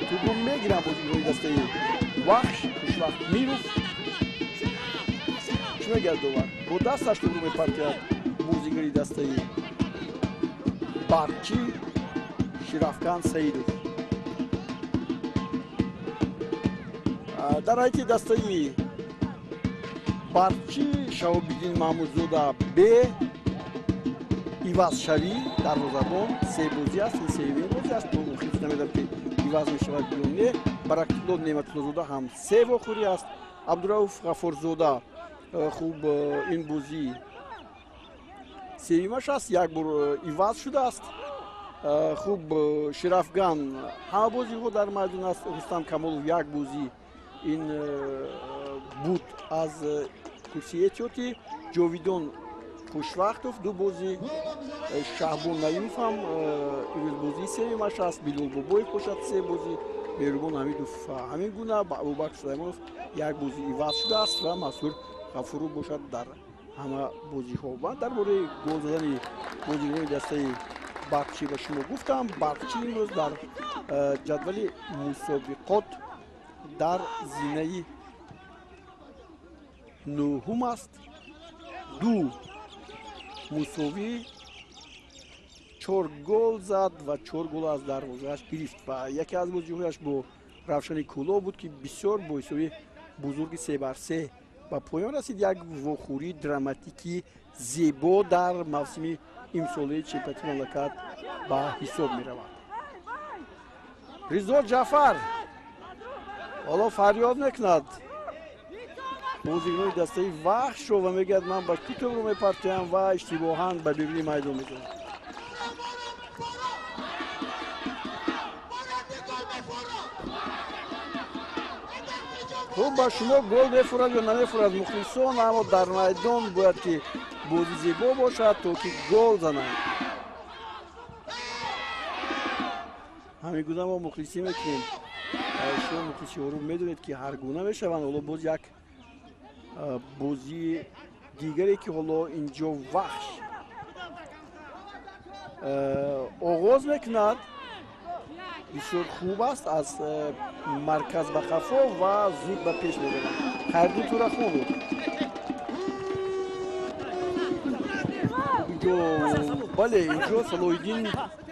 тӯбро мегиранд бозигарони дастаи Вахш. Хушвақт Миров чӣ мегӯяд довар? Бо дасташ тӯбро мепартояд бозигари дастаи Барқчӣ Ширафкан Саидов. Дар ҳайати дастаи Барқчӣ Шаҳобиддин Маҳмудзода бе ивазшавӣ дарвозабон, 3 бозӣ аст, ин сеюмин бозӣ аст. Мухлис намедонам, ки иваз мешавад ё не. Баракатулло Неъматуллозода ҳам 3 вохӯрӣ аст. Абдурауф Ғафорзода хуб, ин бозӣ сеюмаш аст, як бор иваз шудааст. Хуб, Ширафган ҳама бозиҳо дар майдон аст. Рустам Камолов як бозӣ ин буд аз курсии эҳтиётӣ. Ҷовидон Хушвақтов 2 бозӣ, Шаҳбон Наимов ҳам имрӯз бозии сеюмаш аст. Билол Бобоев бошад 3 бозӣ, Меҳрубон Ҳамидов ҳамин гуна, Абубакр Сулаймонов як бозӣ иваз шудааст ва Мансур Ғафуров бошад дар ҳама бозиҳо. Ва дар бораи гол задани бозигарони дастаи Барқчӣ ба шумо гуфтам. Барқчӣ имрӯз дар ҷадвали мусобиқот дар зинаи 9 аст. 2 мусовӣ, 4 гол зад ва 4 гол аз дарвозааш гирифт ва яке аз бозиҳояш бо Равшани Кӯлоб буд, ки бисёр бо ҳисоби бузурги 3-3 ба поён расид. Як вохӯрии драматикӣ зебо дар мавсими имсолаи чемпионати мамлакат ба ҳисоб меравад. Ризо Ҷаъфар ҳоло фарёд мекунад бозигарони дастаи Вахшро ва мегӯяд: ман ба ки тӯбро мепартоям ва иштибоҳан ба беруни майдон мезанам. Хуб, ба шумо гол мефурад ё намефурад мухлисон, аммо дар майдон бояд ки бозӣ зебо бошад, то ки гол зананд. Ҳамин гуна мо мухлисӣ мекунем. Шумо мухлисиҳоро медонед, ки ҳар гуна мешаванд. Ҳоло боз як бозии дигаре, ки ҳоло ин ҷо Вахш оғоз мекунад, бисёр хуб аст, аз марказ ба қафо ва зуд ба пеш мебарад. Хайриддин Турахонов инҷо, бале, инҷо Салоҳиддин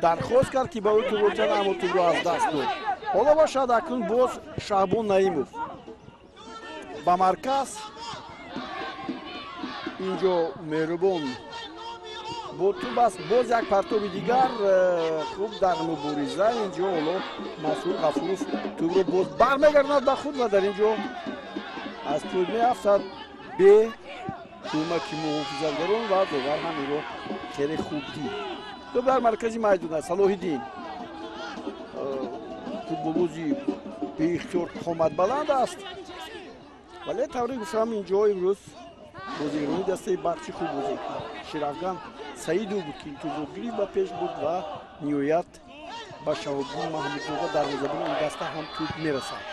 дархост кард, ки ба ӯ тӯбро тиҳад, аммо тӯбро аз даст дод. Ҳоло бошад акнун боз Шаҳбон Наимов ба марказ. Инҷо Меҳрубон бо тӯб аст, боз як партоби дигар. Хуб, дар мубориза инҷо ҳоло Масуд Ғафуров тӯбро боз бармегардонад ба худ ва дар инҷо аз тӯб меафтад бе кӯмаки муҳофизатгарон ва довар ҳам инро хеле хуб дид. Тӯб дар маркази майдон аст. Салоҳиддин футболбози беихтиёр қоматбаланд аст, вале тавре гуфтам инҷо имрӯз бозигарони дастаи Барқчӣ хуб бозӣ кунад. Ширафган Саидов буд, ки ин тӯбро гирифт, ба пеш бурд ва ниҳоят Ба Шаҳобиддин Маҳмудзода дарвозабони ин даста ҳам тӯб мерасад.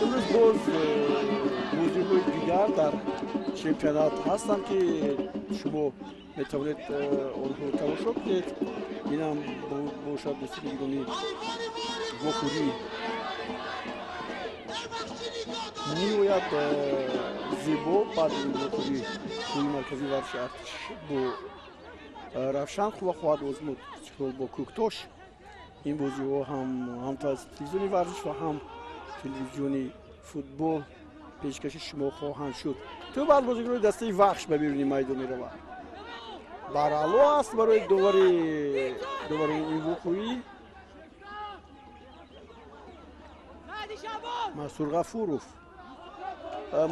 Имрӯз боз бозиҳои дигар дар чемпионат ҳастанд, ки шумо метавонед онҳоро тамошо кунед. Инам бошад, дӯстони гиромӣ, вохӯрӣ ниҳоят зебо. Баъди ин вохӯрӣ клуби марказии варзиши Артиш бо Равшан қувва хоҳад озмуд, Истиқлол бо Кӯктош. Ин бозиҳо ҳам телевизиони варзиш ва ҳам телевизиони футбол пешкаши шумо хоҳанд шуд. Тӯб аз бозигарони дастаи Вахш ба беруни майдон меравад. Бараъло аст барои довари ин вохӯрӣ Мансур Ғафуров.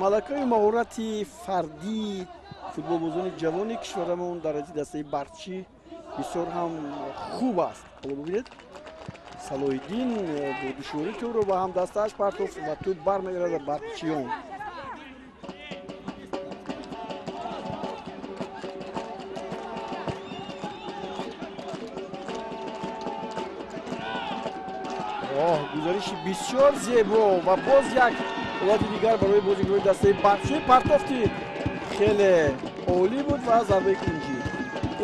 Малакаи маҳорати фардии футболбозони ҷавони кишварамон дар ҳайати дастаи Барчӣ бисёр ҳам хуб аст. Ҳоло бибинед, Салоҳиддин бо душворӣ тӯбро ба ҳамдастааш партофт ва тӯб бармегардад Барчиён. Оҳ, гузариши бисёр зебо ва боз як ҳолати дигар барои бозигарони дастаи Барчӣ. Партофти хеле олӣ буд ва зарбаи кунҷӣ.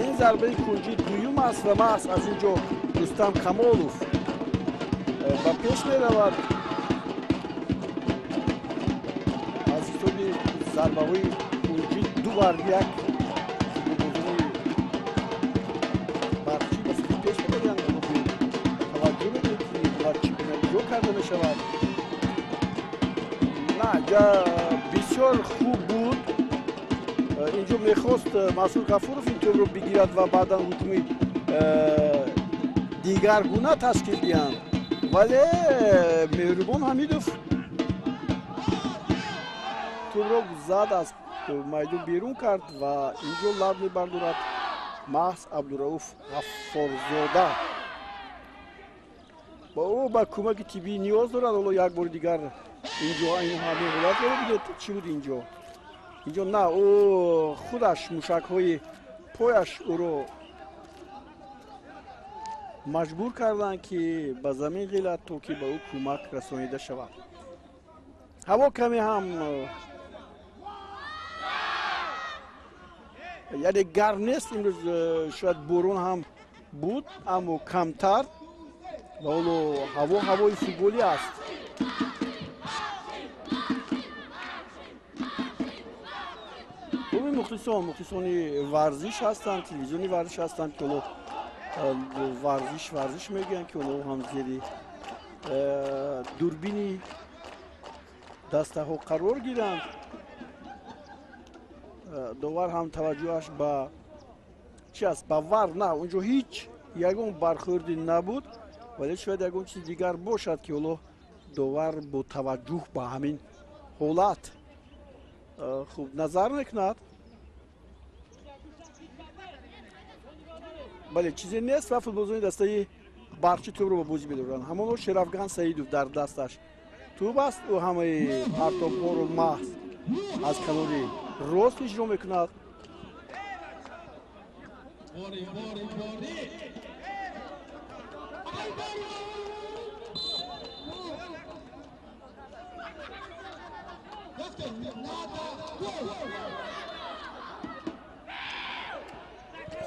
Ин зарбаи кунҷӣ дуюм аст ва маҳз аз ин ҷо Рустам Камолов ба пеш меравад. Аз ҳисоби зарбаҳои кунҷӣ 2-1 футболбозони Барчӣ ба сӯи пеш мебаранд. Таваҷҷӯҳ мекунед, ки ҳолат чӣ гуна иҷро карда мешавад. На, бисёр хуб буд. Инҷо мехост Мансур Ғафуров ин тӯбро бигирад ва баъдан ҳуҷуми дигаргуна ташкил диҳанд, вале Меҳрубон Ҳамидов тӯбро зад, аз майдон берун кард ва инҷо лаб мебардорад маҳз Абдурауф Ғаффорзода. Ба ӯ ба кӯмаки тиббӣ ниёз дорад. Ҳоло як бори дигар инҷо ин ҳамин ҳолатро бибинед. Чӣ буд инҷо? Инҷо на, ӯ худаш мушакҳои пояш ӯро маҷбур карданд, ки ба замин ғилад, то ки ба ӯ кӯмак расонида шавад. Ҳаво каме ҳам яъне гарм нест имрӯз, шояд борон ҳам буд, аммо камтар, ва ҳоло ҳаво ҳавои футболӣ аст. Клуби мухлисон, мухлисони варзиш ҳастанд, телевизиони варзиш ҳастанд, ки ҳоло варзиш варзиш мегӯянд, ки онҳо ҳам зери дурбини дастаҳо қарор гиранд. Довар ҳам таваҷҷӯҳаш ба чи аст? Ба вар на, онҷо ҳеҷ ягон бархӯрдӣ набуд, вале шояд ягон чизи дигар бошад, ки ҳоло довар бо таваҷҷӯҳ ба ҳамин ҳолат хуб назар мекунад. Бале, чизе нест ва футболбозони дастаи Барчӣ тӯбро ба бозӣ медоранд. Ҳамоно Шерафган Саидов дар дасташ тӯб аст. Ӯ ҳамаи партобҳоро маҳз аз канори рост иҷро мекунад.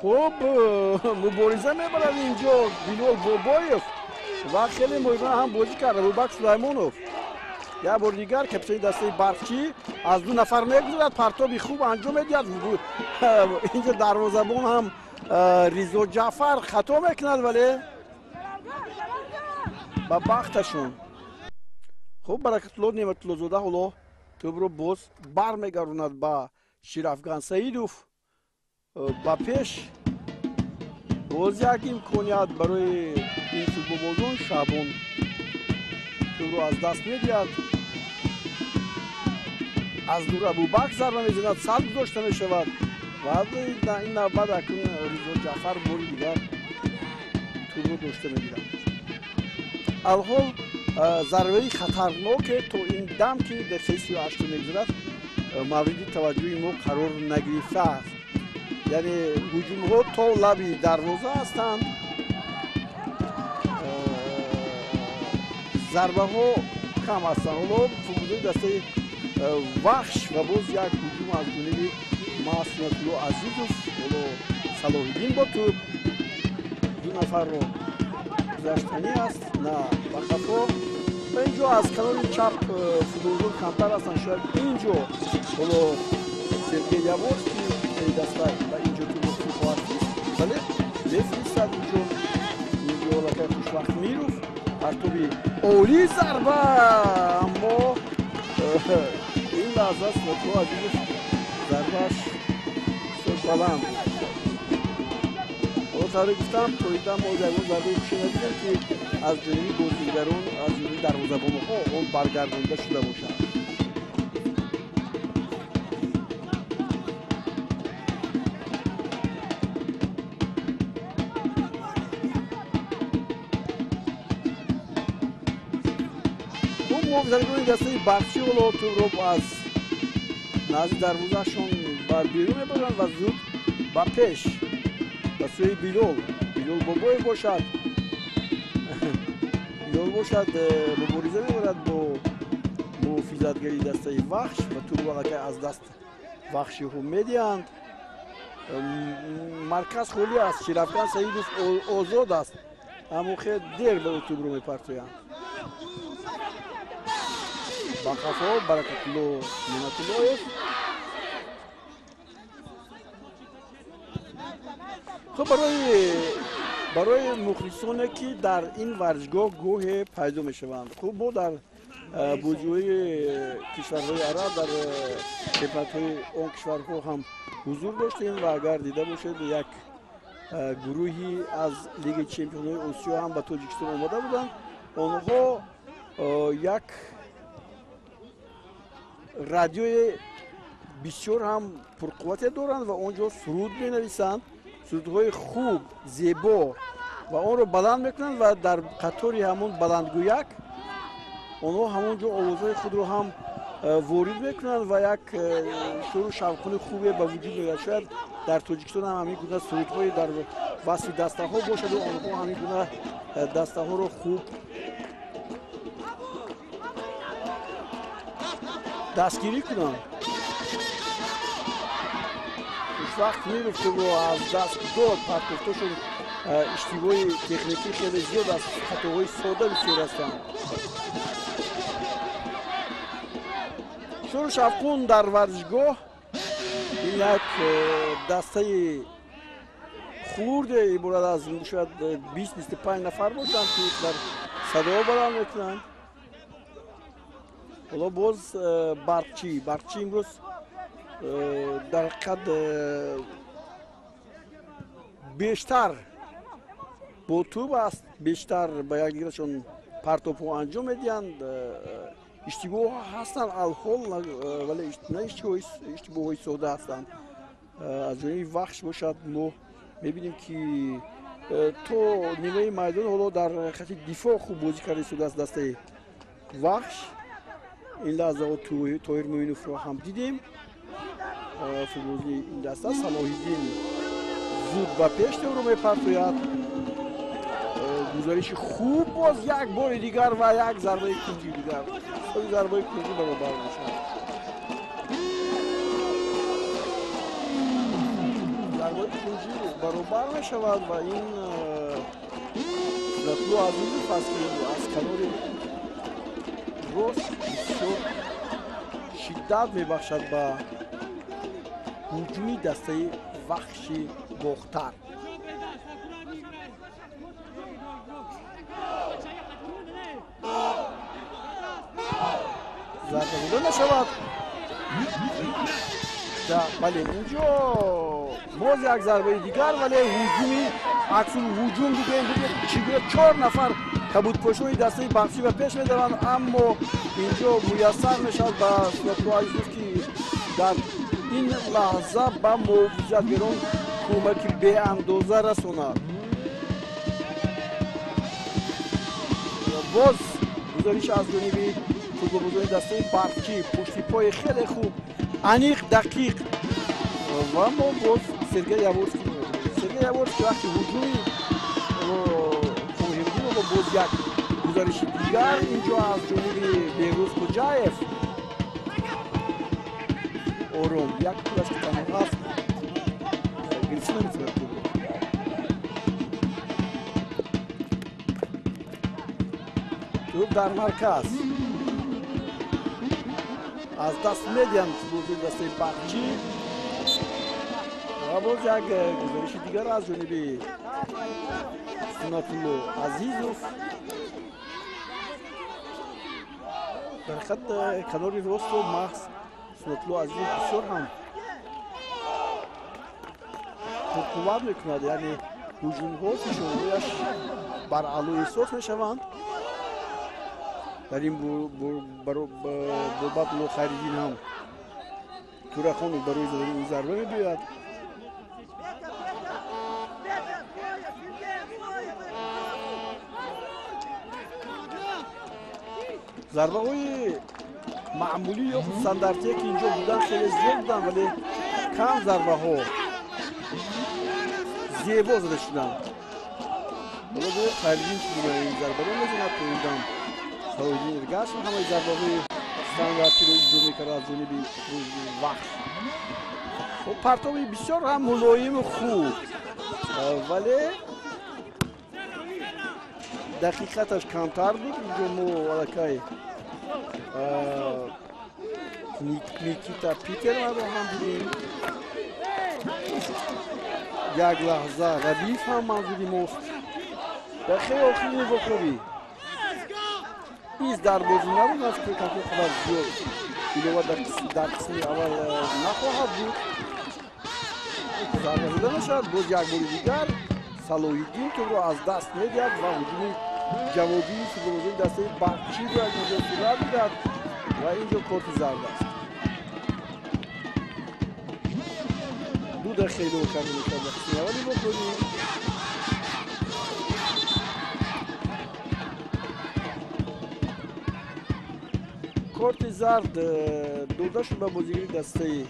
Хуб мубориза мебарад инҷо Билол Бобоев ва хеле моҳирона ҳам бозӣ кард Абубакр Сулаймонов. Як бори дигар капитани дастаи Барчӣ аз 2 нафар мегузарад, партоби хуб анҷом медиҳад. Инҷо дарвозабон ҳам Ризо Ҷаъфар хато мекунад, вале ба бахташон. Хуб, Баракатулло Неъматуллозода ҳоло тӯбро боз бармегардонад ба Ширафган Саидов. Ба пеш боз як имконият барои ин футболбозон. Шаъбон тӯбро аз даст медиҳад. Аз дур Абубакр зарба мезанад, сад гузошта мешавад ва ин навбат акнун Ризо Ҷаъфар бори дигар тӯбро дошта мегирад. Алҳол зарбаи хатарноке то ин дам, ки дақиқаи 38 мегузарад, Мавриди таваҷҷӯҳи мо қарор нагирифтааст. Яъне ҳуҷумҳо то лаби дарвоза ҳастанд, зарбаҳо кам ҳастанд. Ҳоло футболбозони дастаи Вахш ва боз як ҳуҷум аз ҷониби Маҳсунатулло Азизов. Ҳоло Салоҳиддин бо тӯб ду нафарро гузаштанӣ аст, на ба қафо. Ва инҷо аз канори чап футболбозон камтар ҳастанд. Шояд инҷо ҳоло Сергей Яворский даста ба инҷо тӯбро хоҳад фирист, вале мефиристад инҷо. Инҷо аллакай Хушвақт Миров, партоби олӣ, зарба, аммо ин лаҳза Сунатулло Азизов зарбааш бисёр баланд буд. Ҳоло тавре гуфтам, то ин дам мо ягон зарбаи хуше надидем, ки аз ҷониби бозигарон, аз ҷониби дарвозабонҳо он баргардонда шуда бошад. Муҳофизатгарони дастаи Барқчӣ ҳоло тӯбро аз назди дарвозаашон бар берун мебаранд ва зуд ба пеш, ба сӯи Билол. Билол Бобоев бошад, Билол бошад, мубориза мебарад бо муҳофизатгари дастаи Вахш ва тӯбро аллакай аз даст вахшиҳо медиҳанд. Марказ холӣ аст, Ширафкан Саидов озод аст, аммо хеле дер ба ӯ тӯбро мепартоянд. Ба қафо Баракатулло Неъматуллоев. Хуб, барои мухлисоне, ки дар ин варзишгоҳ гоҳе пайдо мешаванд. Хуб, мо дар бозиҳои кишварҳои араб, дар чемпионатҳои он кишварҳо ҳам ҳузур доштем ва агар дида бошед, як гурӯҳи аз Лигаи чемпионҳои Осиё ҳам ба Тоҷикистон омада буданд. Онҳо як радиои бисёр ҳам пурқуввате доранд ва он ҷо суруд менависанд, сурудҳои хуб, зебо, ва онро баланд мекунанд ва дар қатори ҳамон баландгӯяк онҳо ҳамон ҷо овозҳои худро ҳам ворид мекунанд ва як шӯру шавқуни хубе ба вуҷуд меояд. Шояд дар Тоҷикистон ҳам ҳамин гуна сурудҳои дар васфи дастаҳо бошаду онҳо ҳамин гуна дастаҳоро хуб дастгирӣ кунанд. Хушвақт Миров тӯбро аз даст дод. Партофтошон иштибоҳи техникӣ хеле зиёд аст, хатоҳои сода бисёр ҳастанд. Шӯру шавқун дар варзишгоҳ. Ин як дастаи хурде иборат аз шояд 20-25 нафар бошанд, ки дар садоҳо баланд мекунанд. Ҳоло боз Барқчӣ. Барқчӣ имрӯз дар ҳақиқат бештар бо тӯб аст, бештар ба якдигарашон партобҳо анҷом медиҳанд. Иштибоҳҳо ҳастанд алҳол, вале на иштибоҳҳои сода ҳастанд. Аз ҷониби Вахш бошад, мо мебинем, ки то нимаи майдон ҳоло дар хати дифоъ хуб бозӣ карда истодааст дастаи Вахш. Ин лаҳзаҳо Тоҳир Муиновро ҳам дидем, футболбози ин даста. Салоҳиддин зуд ба пеш тӯбро мепартояд. Гузариши хуб, боз як бори дигар ва як зарбаи кунҷи дигар. Зарбаи кунҷӣ баробар мешавад. Зарбаи кунҷӣ баробар мешавад ва ин Сунатулло Азизов аст, ки аз канори рост бисёр шиддат мебахшад ба ҳуҷуми дастаи Вахши Бохтар. Зарба зада нашавад. Бале, инҷо боз як зарбаи дигар, вале ҳуҷуми аксул ҳуҷум дидем. Чӣ гуна чор нафар кабудпошои дастаи Барқчӣ ба пеш медаванд, аммо инҷо муяссар мешавад ба Сунатулло Азизов, ки дар ин лаҳза ба муҳофизатгарон кӯмаки беандоза расонад. Боз гузариш аз ҷониби футболбозони дастаи Барқчӣ, пушти пои хеле хуб Аниқ, дақиқ. Ва мо боз Сергей Яворский. Сергей Яворский вақти ҳуҷуми Қоҳирдинова боз як гузариши дигар инҷо аз ҷониби Беҳрӯз Хоҷаев. Ором, як пулаш ки танҳо ҳаст, гирифта наметавонад тӯбро. Тӯб дар марказ. Аз даст медиҳанд бозии дастаи Барқчӣ. Ва боз як гузариши дигар аз ҷониби Суннатулло Азизов. Дар ҳақиқат канори ростро маҳз Суннатулло Азизов бисёр ҳам пурқувват мекунад, яъне ҳуҷумҳо фишорҳояш бар аъло эҳсос мешаванд. Дар ин бобат Лохайриддин ҳам Турахонов барои задани ин зарба мебиёяд. Зарбаҳои маъмулӣ ё худ стандартие ки инҷо буданд хеле зиёд буданд, вале кам зарбаҳо зебо зада шуданд. Ҳоло бо Хайриддин чӣ гуна ин зарбаро мезанад, то ин дам Салоҳиддин Эргашев ҳамаи зарбаҳои стандартиро иҷро мекард аз ҷониби Вахш. Партоби бисёр ҳам мулоиму хуб, вале дақиқаташ камтар буд. Инҷо мо аллакай Никита Питерманро ҳам дидем. Як лаҳза Рабиев ҳам манзури мост. Дақиқаи охирини вохӯрӣ из дар бозӣ набуд, ман фикр мекунам ки қадар зиёд илова дар қисми аввал нахоҳад буд. Зарба зада мешавад, боз як бори дигар Салоҳиддин тӯбро аз даст медиҳад ва ҳуҷуми ҷавобии футболбозони дастаи Барқчиро аз инҷо сурат медиҳад ва инҷо корти зард аст. 2 дақиқа илова карда мешавад дар қисми аввали вохӯрӣ. Корти зард дода шуд ба бозигари дастаи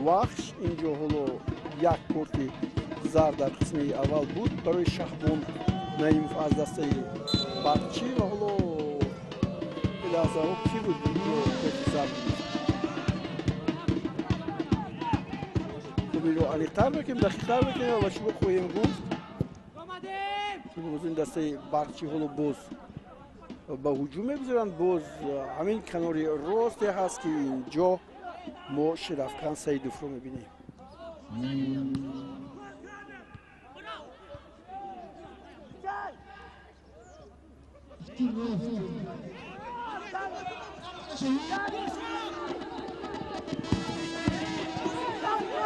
Вахш. Инҷо ҳоло як корти зард дар қисми аввал буд барои Шаҳбон Наимов аз дастаи Барқчӣ ва ҳоло лаҳзаҳо кӣ буд инҷо корти зард буд? Хуб, инро аниқтар мекунем, дақиқтар мекунем ва шумо хоҳем гуфт. Футболбозони дастаи Барқчӣ ҳоло боз ба ҳуҷум мегузаранд. Боз ҳамин канори росте ҳаст ки инҷо мо Шерафкан Саидовро мебинем.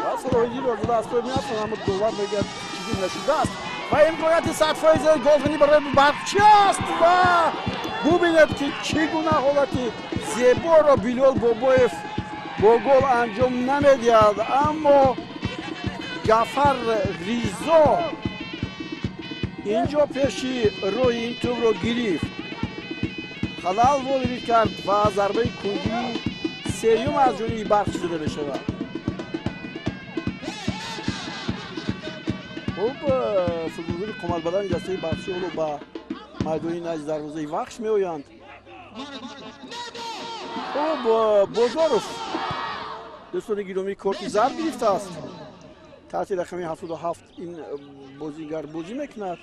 Ва Салоҳиддинро зада аз пой меафтад, аммо довар мегӯяд чизе нашудааст ва имконияти 100% голзанӣ барои Барқчӣ аст ва бубинед ки чӣ гуна ҳолати зеборо Билол Бобоев бо гол анҷом намедиҳад, аммо Ҷафар Ризо инҷо пеши роҳи ин тӯбро гирифт, халал ворид кард ва зарбаи кунҷии сеюм аз ҷониби Барқчӣ зада мешавад. Хуб, футболбозони қоматбаланди дастаи Барқчӣ ҳоло ба майдони назди дарвозаи Вахш меоянд. Хуб, Бозоров дӯстони гиромӣ корти зард гирифтааст. Таҳти рақами 77 ин бозигар бозӣ мекунад.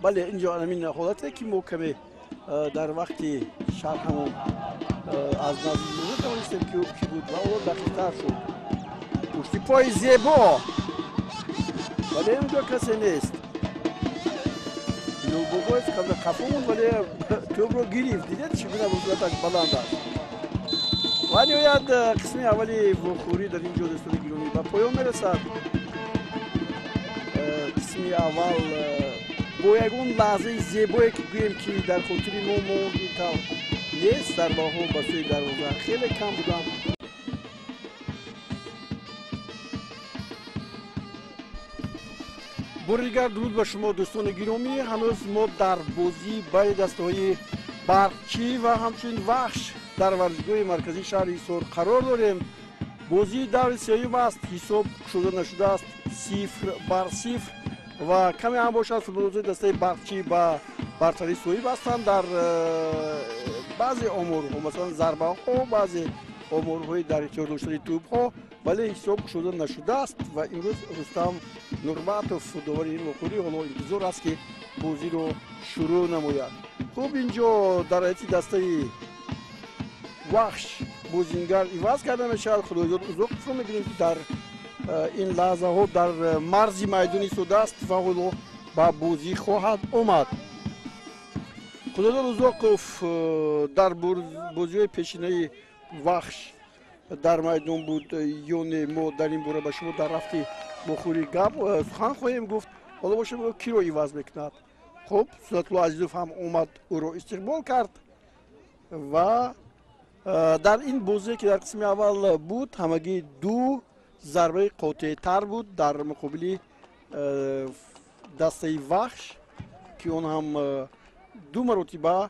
Бале, инҷо ҳамин ҳолате ки мо каме дар вақти шарҳамон аз наздик натавонистем ки ӯ кӣ буд ва ҳоло дақиқтар шуд. Пушти пои зебо, вале инҷо касе нест. Билол Бобоев қабла қафо монд, вале тӯбро гирифт. Дидед чӣ гуна суръаташ баланд аст. Ва ниҳоят қисми аввали вохӯрӣ дар ин ҷо дӯстони гиромӣ ба поён мерасад. Қисми аввал бо ягон лаҳзаи зебое ки гӯем ки дар хотири мо монд ин тавр нест. Зарбаҳо ба сӯи дарвоза хеле кам буданд. Бори дигар дуруд ба шумо дӯстони гиромӣ. Ҳанӯз мо дар бозӣ байни дастаҳои Барқчӣ ва ҳамчунин Вахш дар варзишгоҳи марказии шаҳри Ҳисор қарор дорем. Бозии даври сеюм аст, ҳисоб кушода нашудааст, 0-0 ва каме ҳам бошад футболбозони дастаи Барқчӣ ба бартарӣ соҳиб ҳастанд дар баъзе оморҳо, масалан зарбаҳо, баъзе оморҳои дар ихтиёр доштани тӯбҳо, вале ҳисоб кушода нашудааст ва имрӯз Рустам Нурматов, довари ин вохӯрӣ, ҳоло интизор аст, ки бозиро шурӯъ намояд. Хуб, инҷо дар ҳайати дастаи Вахш бозингар иваз карда мешавад. Худойдод Узоқовро мебинем, ки дар ин лаҳзаҳо дар марзи майдон истодааст ва ҳоло ба бозӣ хоҳад омад. Худойдод Узоқов дар бозиҳои пешинаи Вахш дар майдон буд ё не, мо дар ин бора ба шумо дар рафти вохӯрӣ гап сухан хоҳем гуфт. Ҳоло бошем, киро иваз мекунад? Хуб, Сунатулло Азизов ҳам омад, ӯро истиқбол кард ва дар ин бозие, ки дар қисми аввал буд, ҳамагӣ ду зарбаи қотеътар буд дар муқобили дастаи Вахш, ки он ҳам ду маротиба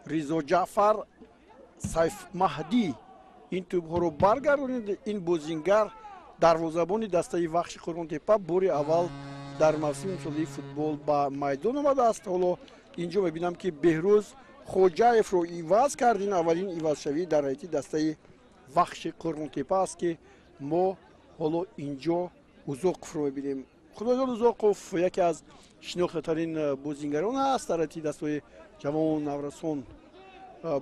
Ризо Ҷаъфар Сайфмаҳдӣ ин тӯбҳоро баргардонид. Ин бозингар, дарвозабони дастаи Вахши Қурғонтепа, бори аввал дар мавсими имсолии футбол ба майдон омадааст. Ҳоло инҷо мебинам, ки Беҳрӯз Хоҷаевро иваз кард. Ин аввалин ивазшавӣ дар ҳайати дастаи Вахши Қурғонтепа аст, ки мо ҳоло инҷо Узоқовро мебинем. Худойдод Узоқов яке аз шинохтатарин бозингарон аст, дар ҳайати дастаҳои ҷавон, наврасон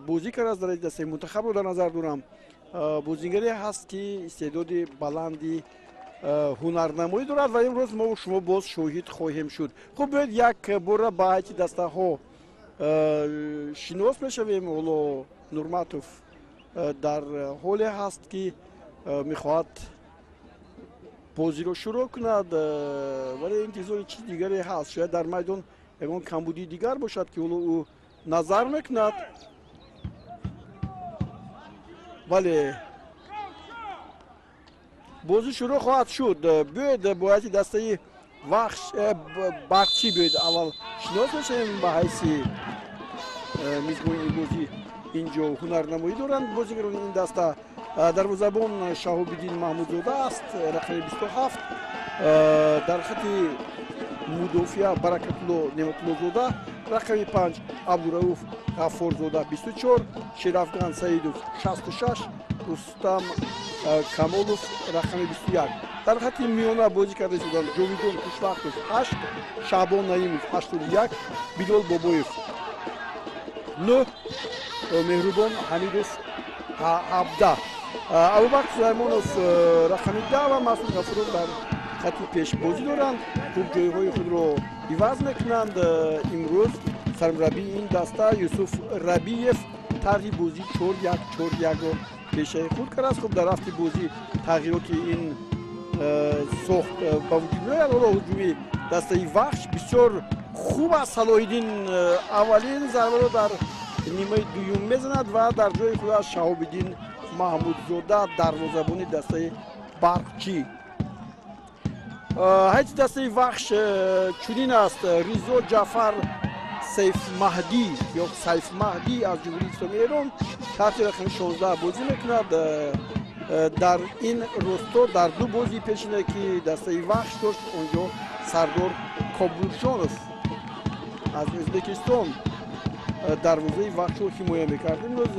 бозӣ кардааст, дар ҳайати дастаи мунтахабро дар назар дорам. Бозингаре ҳаст, ки истеъдоди баланди ҳунарнамоӣ дорад ва имрӯз мо шумо боз шоҳид хоҳем шуд. Хуб, биёед як бора ба ҳайати дастаҳо шинос мешавем. Ҳоло Нурматов дар ҳоле ҳаст, ки мехоҳад бозиро шурӯъ кунад, вале интизори чиз дигаре ҳаст. Шояд дар майдон ягон камбудии дигар бошад, ки ҳоло ӯ назар мекунад. Бале, бозӣ шурӯъ хоҳад шуд. Биёед бо ҳайати дастаи Вахш Барқчӣ биёед аввал шинос мешавем. Ба ҳайси мизбони ин бозӣ инҷо ҳунарнамоӣ доранд бозигарони ин даста. Дарвозабон Шаҳобиддин Маҳмудзода аст, рақами 27. Дар хати мудофиа Баракатулло Неъматуллозода, рақами 5, Абдурауф Ғаффорзода, 24, Шерафган Саидов, 66, Рустам Камолов, рақами 21. Дар хати миёна бозӣ карда истоданд Ҷовидон Хушвақтов, 8, Шаъбон Наимов, 81, Билол Бобоев, 9, Меҳрубон Ҳамидов, 17, Абубакр Сулаймонов, рақами 10 ва Масуд Ғафуров дар хати пеш бозӣ доранд. Хуб, ҷойҳои худро иваз мекунанд. Имрӯз сармураббии ин даста Юсуф Рабиев тарҳи бозӣ 4-1-4-1-ро пешаи худ кардааст. Хуб, дар рафти бозӣ тағйироти ин сохт ба вуҷуд меояд. Ҳоло ҳуҷуми дастаи Вахш бисёр хуб аст. Салоҳиддин аввалин зарбаро дар нимаи дуюм мезанад ва дар ҷои худ аст Шаҳобиддин Маҳмудзода, дарвозабони дастаи Барқчӣ. Ҳайати дастаи Вахш чунин аст: Ризо Ҷаъфар Сайфмаҳдӣ ё Сайфмаҳдӣ аз Ҷумҳурии Исломии Эрон таҳти рақами 16 бозӣ мекунад. Дар ин росто дар ду бозии пешина, ки дастаи Вахш дошт, онҷо Сардор Кобулҷонов аз Ӯзбекистон дарвозаи Вахшро ҳимоя мекард. Имрӯз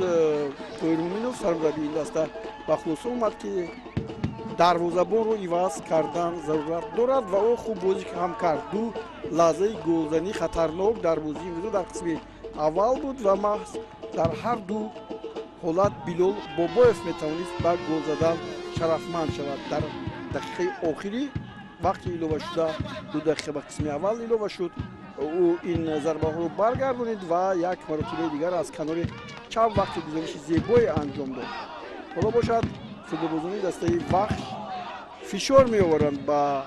Тоҳир Муминов, сармураббии ин даста, ба хулоса омад, ки дарвозабонро иваз кардан зарурат дорад ва ӯ хуб бозӣ ҳам кард. Ду лаҳзаи голзании хатарнок дар бозии имрӯза дар қисми аввал буд ва маҳз дар ҳар ду ҳолат Билол Бобоев метавонист ба гол задан шарафманд шавад. Дар дақиқаи охирӣ, вақти илова шуда, 2 дақиқа ба қисми аввал илова шуд, ӯ ин зарбаҳоро баргардонид ва як маротибаи дигар аз канори чап вақти гузориши зебое анҷом дод. Ҳоло бошад, футболбозони дастаи Вахш фишор меоваранд ба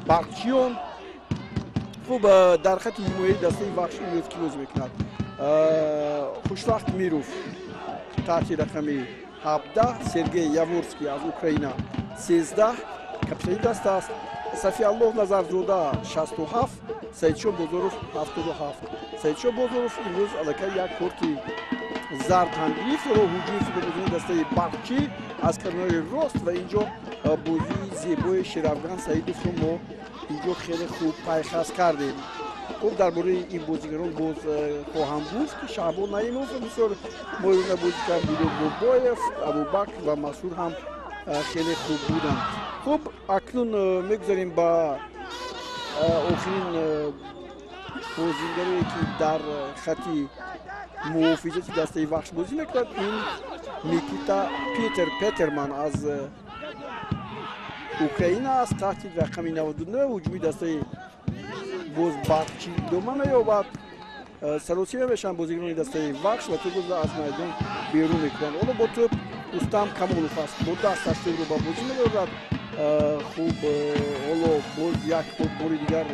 барқчиён. Хуб, дар хати ҳимояи дастаи Вахш имрӯз кӣ бозӣ мекунад? Хушвақт Миров таҳти рақами 17, Сергей Яворский аз Украина, 13, капитани даста аст, Сафиаллоҳ Назарзода, 67. Саидшо Бозоров 77. Саидшо Бозоров имрӯз аллакай як корти зард ҳам гирифт. Ҳоло ҳуҷуми футболбозони дастаи Барқчӣ аз канори рост ва инҷо бозии зебои Шерафган Саидовро мо инҷо хеле хуб пайхас кардем. Хуб, дар бораи ин бозигарон боз хоҳам гуфт. Шаҳбон Наимов бисёр моҳирона бозӣ кард, Билол Бобоев, Абубакр ва Масур ҳам хеле хуб буданд. Хуб, акнун мегузарем ба охирин бозингаре, ки дар хати муҳофизати дастаи Вахш бозӣ мекунад. Ин Никита Петерман аз Украина аст, таҳти рақами 99. Ҳуҷуми дастаи боз Барқчӣ идома меёбад. Саросима мешаванд бозигарони дастаи Вахш ва тӯбро аз майдон берун мекунанд. Ҳоло бо тӯб Рустам Камолов аст, бо дасташ тӯбро ба бозӣ мебарад. Хуб, ҳоло боз як бори дигар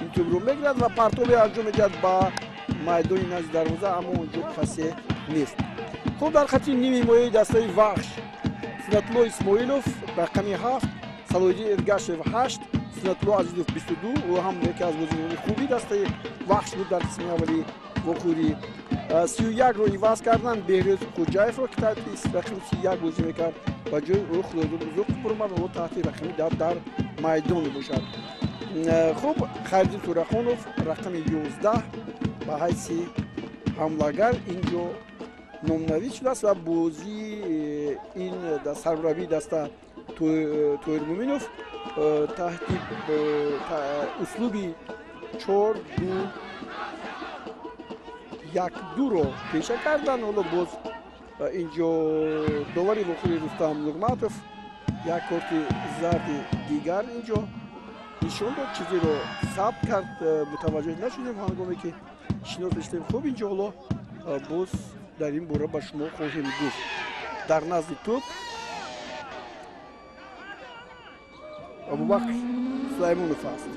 ин тӯбро мегирад ва партобе анҷом медиҳад ба майдони назди дарвоза, аммо онҷо касе нест. Хуб, дар хати ними ҳимояи дастаи Вахш Сунатулло Исмоилов рақами 7, Салоҳиддин Эргашев 8, Сунатулло Азизов 22. Ӯ ҳам яке аз бозигарони хуби дастаи Вахш буд дар қисми аввали вохӯрӣ. 31-ро иваз карданд, Беҳрӯз Хӯҷаевро, ки таҳти рақами 31 бозӣ мекард, ба ҷои ӯ Худойдод Узуқов баромад ва таҳти рақами 10 дар майдон мебошад. Хуб, Хайриддин Турахонов рақами 11 ба ҳайси ҳамлагар инҷо номнавис шудааст ва бозии ин сармураббии даста Тоҳир Муминов таҳти услуби 4-2-1-2-ро пеша карданд. Ҳоло боз инҷо довари вохӯри Рустам Нурматов як корти зарди дигар инҷо нишон дод, чизеро сабт кард, мутаваҷҷӯҳ нашудем ҳангоме ки шинос мешудем. Хуб, инҷо ҳоло боз дар ин бора ба шумо хоҳем гуфт. Дар назди тӯб Абубакр Сулаймонов аст.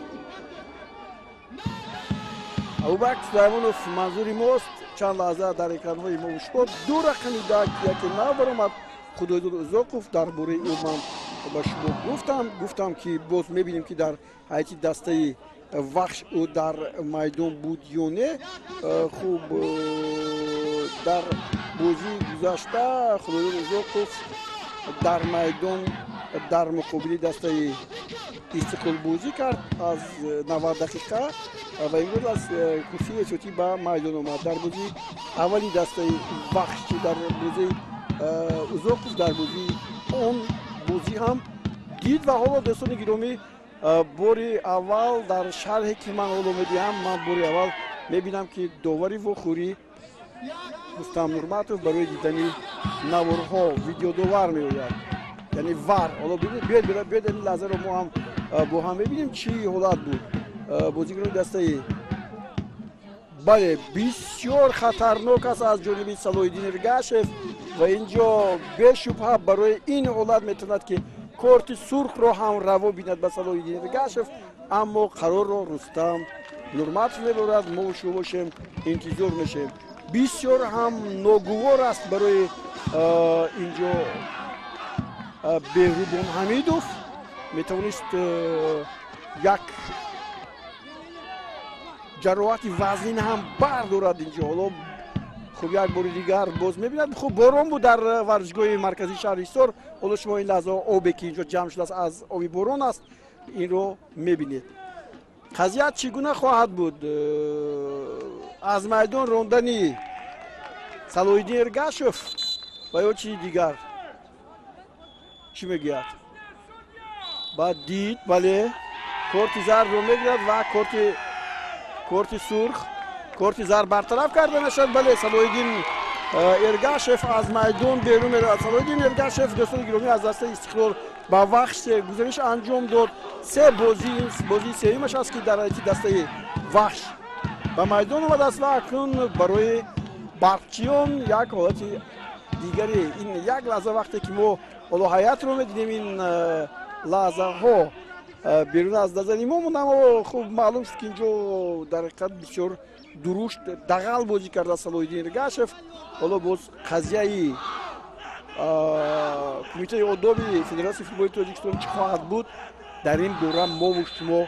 Абубакр Сулаймонов манзури мост. Чанд лаҳза дар экранҳои мо шумо ду рақами 10 яке нав баромад, Худойдод Узоқов. Дар бораи ӯ ман ба шумо гуфтам, ки боз мебинем, ки дар ҳайати дастаи Вахш ӯ дар майдон буд ё не. Хуб, дар бозии гузашта Худойдод Узоқов дар майдон дар муқобили дастаи Истиқлол бозӣ кард аз 90 дақиқа ва имрӯз аз курсии эҳтиётӣ ба майдон омад. Дар бозии аввали дастаи Вахш, дар бозии Узоқов, дар бозии он бозӣ ҳам дид. Ва ҳоло, дӯстони гиромӣ, бори аввал дар шарҳе ки ман ҳоло медиҳам, ман бори аввал мебинам, ки довари вохӯрӣ Рустам Нурматов барои дидани наворҳо видеодовар меояд, яъне вар. Ҳоло биёед ин лаҳзаро мо ҳам бо ҳам мебинем, чӣ ҳолат буд. Бозигарони дастаи, бале, бисёр хатарнок аст аз ҷониби Салоҳиддин Эргашев ва инҷо бешубҳа барои ин ҳолат метавонад, ки корти сурхро ҳам раво бинад ба Салоҳиддин Эргашев, аммо қарорро Рустам Нурматов мебарад. Мо шумо бошем, интизор мешавем. Бисёр ҳам ногувор аст барои инҷо Беҳрубон Ҳамидов. Метавонист як ҷароҳати вазнин ҳам бардорад инҷо. Ҳоло хуб, як бори дигар боз мебинад. Хуб, борон буд дар варзишгоҳи марказии шаҳри Ҳисор. Ҳоло шумо ин лаҳза обе, ки инҷо ҷамъ шудааст, аз оби борон аст, инро мебинед. Қазия чӣ гуна хоҳад буд? Аз майдон рондани Салоҳиддин Эргашев ва ё чизи дигар? Чӣ мегӯяд? Баъд дид, бале, корти зардро мегирад ва корти сурх, корти зард бартараф карда мешавад. Бале, Салоҳиддин Эргашев аз майдон берун меравад. Салоҳиддин Эргашев, дӯстони гиромӣ, аз дастаи Истиқлол ба Вахш гузариш анҷом дод. Се бозӣ, бозии сеюмаш аст, ки дар ҳайати дастаи Вахш ба майдон омадааст ва акнун барои барқчиён як ҳолати дигаре. Ин як лаҳза, вақте ки мо ҳоло ҳаятро медидем, ин лаҳзаҳо берун аз назари мо монд, аммо хуб маълум шуд, ки инҷо дар ҳақиқат бисёр дурушт, дағал бозӣ карда Салоҳиддин Эргашев. Ҳоло боз қазияи кумитаи одоби Федератсияи футболи Тоҷикистон чӣ хоҳад буд, дар ин бора мову шумо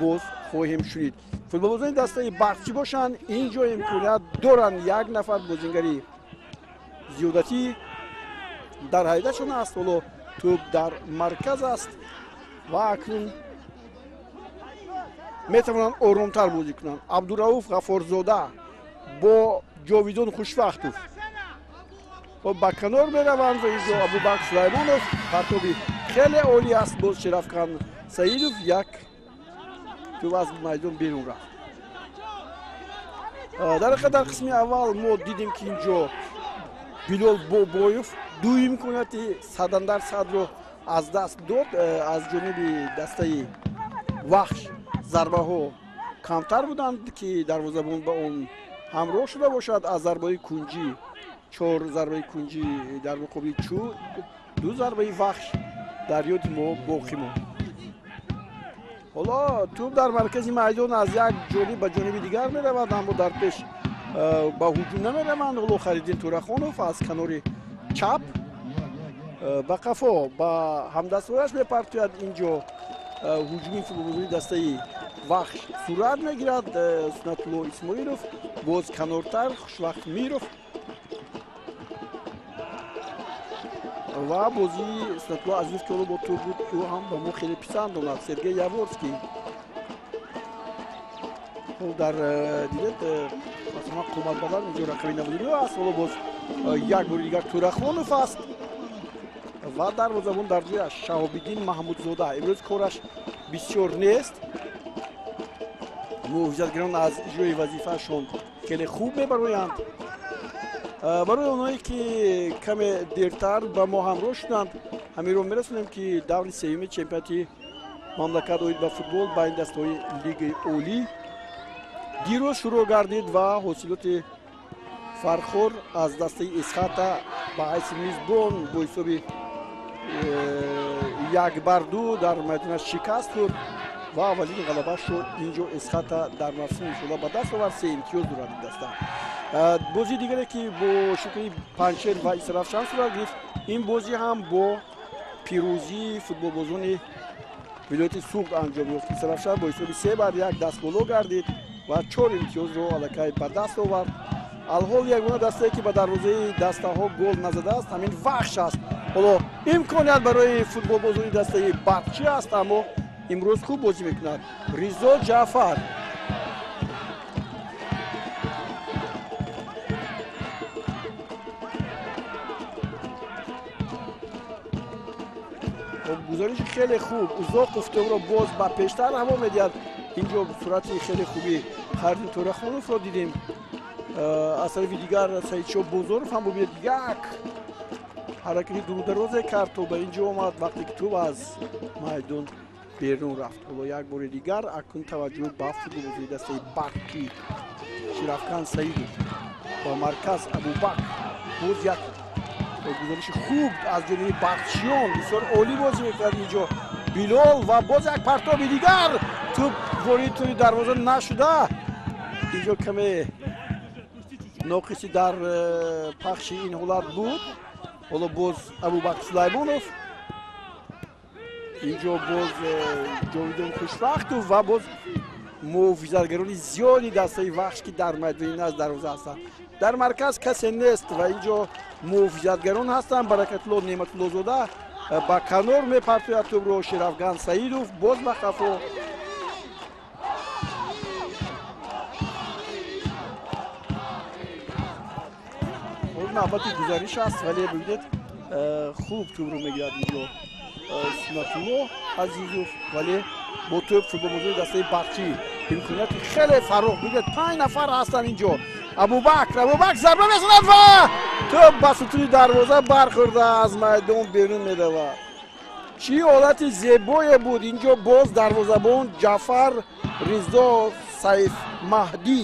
Боз хоҳем шунид. Футболбозони дастаи Барқчӣ бошанд, ин ҷо имконият доранд, як нафар бозингари зиёдатӣ дар ҳайдашон аст. Ҳоло тӯб дар марказ аст ва акнун метавонанд оромтар бозӣ кунанд. Абдурауф Ғафорзода бо Ҷовидон Хушвақтов ба канор мераванд ва инҷо Абубакр Сулаймонов партоби хеле олӣ аст. Боз Шерафкан Саидов, як тӯб аз майдон берун рафт. Дар ҳақиқат, дар қисми аввал мо дидем, ки инҷо Билол Бобоев ду имконияти садандар садро аз даст дод. Аз ҷониби дастаи Вахш зарбаҳо камтар буданд, ки дарвозабон ба он ҳамроҳ шуда бошад. Аз зарбаи кунҷӣ чор зарбаи кунҷӣ дар муқобили чу ду зарбаи Вахш дар ёди мо боқӣ монд. Ҳоло тӯб дар маркази майдон аз як ҷониб ба ҷониби дигар меравад, аммо дар пеш ба ҳуҷум намераванд. Ҳоло Хариддин Турахонов аз канори чап ба қафо ба ҳамдастҳояш мепартояд. Инҷо ҳуҷуми футболбозони дастаи Вахш сурат мегирад. Сунатулло Исмоилов, боз канортар Хушвақт Миров ва бозии Сунатулло Азизов, ки ҳоло бо тӯб буд, ӯ ҳам ба мо хеле писанд омад. Сергей Яворский дар дидед, масалан, қоматбаланд инҷо рақами 99 аст. Ҳоло боз як бори дигар Турахонов аст ва дарвозабон дар ҷояш Шаҳобиддин Маҳмудзода. Имрӯз кораш бисёр нест, муҳофизатгарон аз иҷрои вазифаашон хеле хуб мебароянд. Барои онҳое, ки каме дертар ба мо ҳамроҳ шуданд, ҳаминро мерасонем, ки даври сеюми чемпионати мамлакат оид ба футбол байни дастаҳои Лигаи Олӣ дирӯз шурӯъ гардид ва ҳосилоти Фархор аз дастаи Эсхата ба ҳайси мизбон бо ҳисоби 1-2 дар майдонаш шикаст хӯрд ва аввалин ғалабаашро инҷо Эсхата дар мавсими имсола ба даст овард. Се имтиёз дорад ин даста. Бозии дигаре, ки бо шукри Панҷшер ва Истарафшан сурат гирифт, ин бозӣ ҳам бо пирӯзии футболбозони вилояти Суғд анҷом ёфт. Истарафшан бо ҳисоби 3-1 дастболо гардид ва чор имтиёзро аллакай ба даст овард. Алҳол ягона дастае, ки ба дарвозаи дастаҳо гол назадааст, ҳамин Вахш аст. Ҳоло имконият барои футболбозони дастаи Барқчӣ аст, аммо имрӯз хуб бозӣ мекунад Ризо Ҷаъфар. Гузориши хеле хуб, Узоқов тӯбро боз ба пештар ҳаво медиҳад. Инҷо сурати хеле хуби Хардин Турахоновро дидем. Аз тарафи дигар Саидшо Бозоров ҳам бубинед, як ҳаракати дурударозе кард то ба ин ҷо омад, вақте ки тӯб аз майдон берун рафт. Ҳоло як бори дигар акнун таваҷҷӯҳ ба футболбозони дастаи Барқчӣ. Ширафкан Саидов ба марказ, Абубакр, боз як гузориши хуб аз ҷониби барқчиён, бисёр олӣ бозӣ мекунад инҷо Билол ва боз як партоби дигар, тӯб ворид тӯи дарвоза нашуда. Инҷо каме ноқиси дар пахши ин ҳолат буд. Ҳоло боз Абубакр Сулаймонов, инҷо боз Ҷовидон Хушвақтов ва боз муҳофизатгарони зиёди дастаи Вахш, ки дар майдони назд дарвоза ҳастанд. Дар марказ касе нест ва инҷо муҳофизатгарон ҳастанд. Баракатулло Неъматуллозода ба канор мепартояд тӯбро. Шерафган Саидов боз ба қафо. Навбати гузариш аст, вале бибинед, хуб тӯбро мегирад инҷо Сунатулло Азизов, вале бо тӯб футболбозони дастаи Барқчӣ имконияти хеле фарох. Бибинед, панҷ нафар ҳастанд инҷо. Абубакр, Абубакр зарба мезанад ва тӯб ба сутуни дарвоза бархӯрда аз майдон берун меравад. Чӣ ҳолати зебое буд инҷо! Боз дарвозабон Ҷаъфар Ризо Сайф Маҳдӣ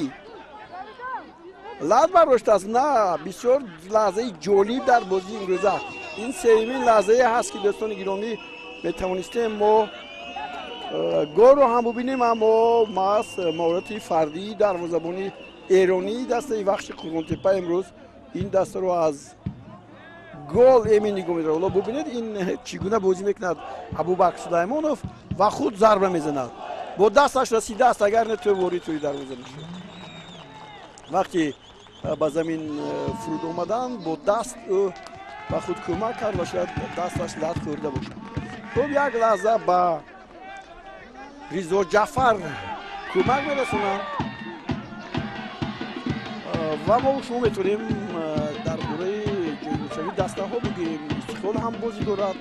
лат бардоштааст. На, бисёр лаҳзаи ҷолиб дар бозии имрӯза. Ин сеюмин лаҳзае ҳаст, ки, дӯстони гиромӣ, метавонистем мо голро ҳам бубинем, аммо маҳз маҳорати фардии дарвозабони эронии дастаи Вахши Қурғонтепа имрӯз ин дастаро аз гол эмин нигоҳ медорад. Ҳоло бубинед, ин чӣ гуна бозӣ мекунад Абубакр Сулаймонов ва худ зарба мезанад. Бо дасташ расидааст, агар не тӯб ворид тӯи дарвоза мешуд. Вақте ба замин фуруд омадан, бо даст ӯ ба худ кӯмак кард ва шояд дасташ лат хӯрда бошад. Хуб, як лаҳза ба Ризо Ҷафар кӯмак мерасонанд ва мо шумо метавонем дар бораи ҷойгиршавии дастаҳо бигӯем. Истиқлол ҳам бозӣ дорад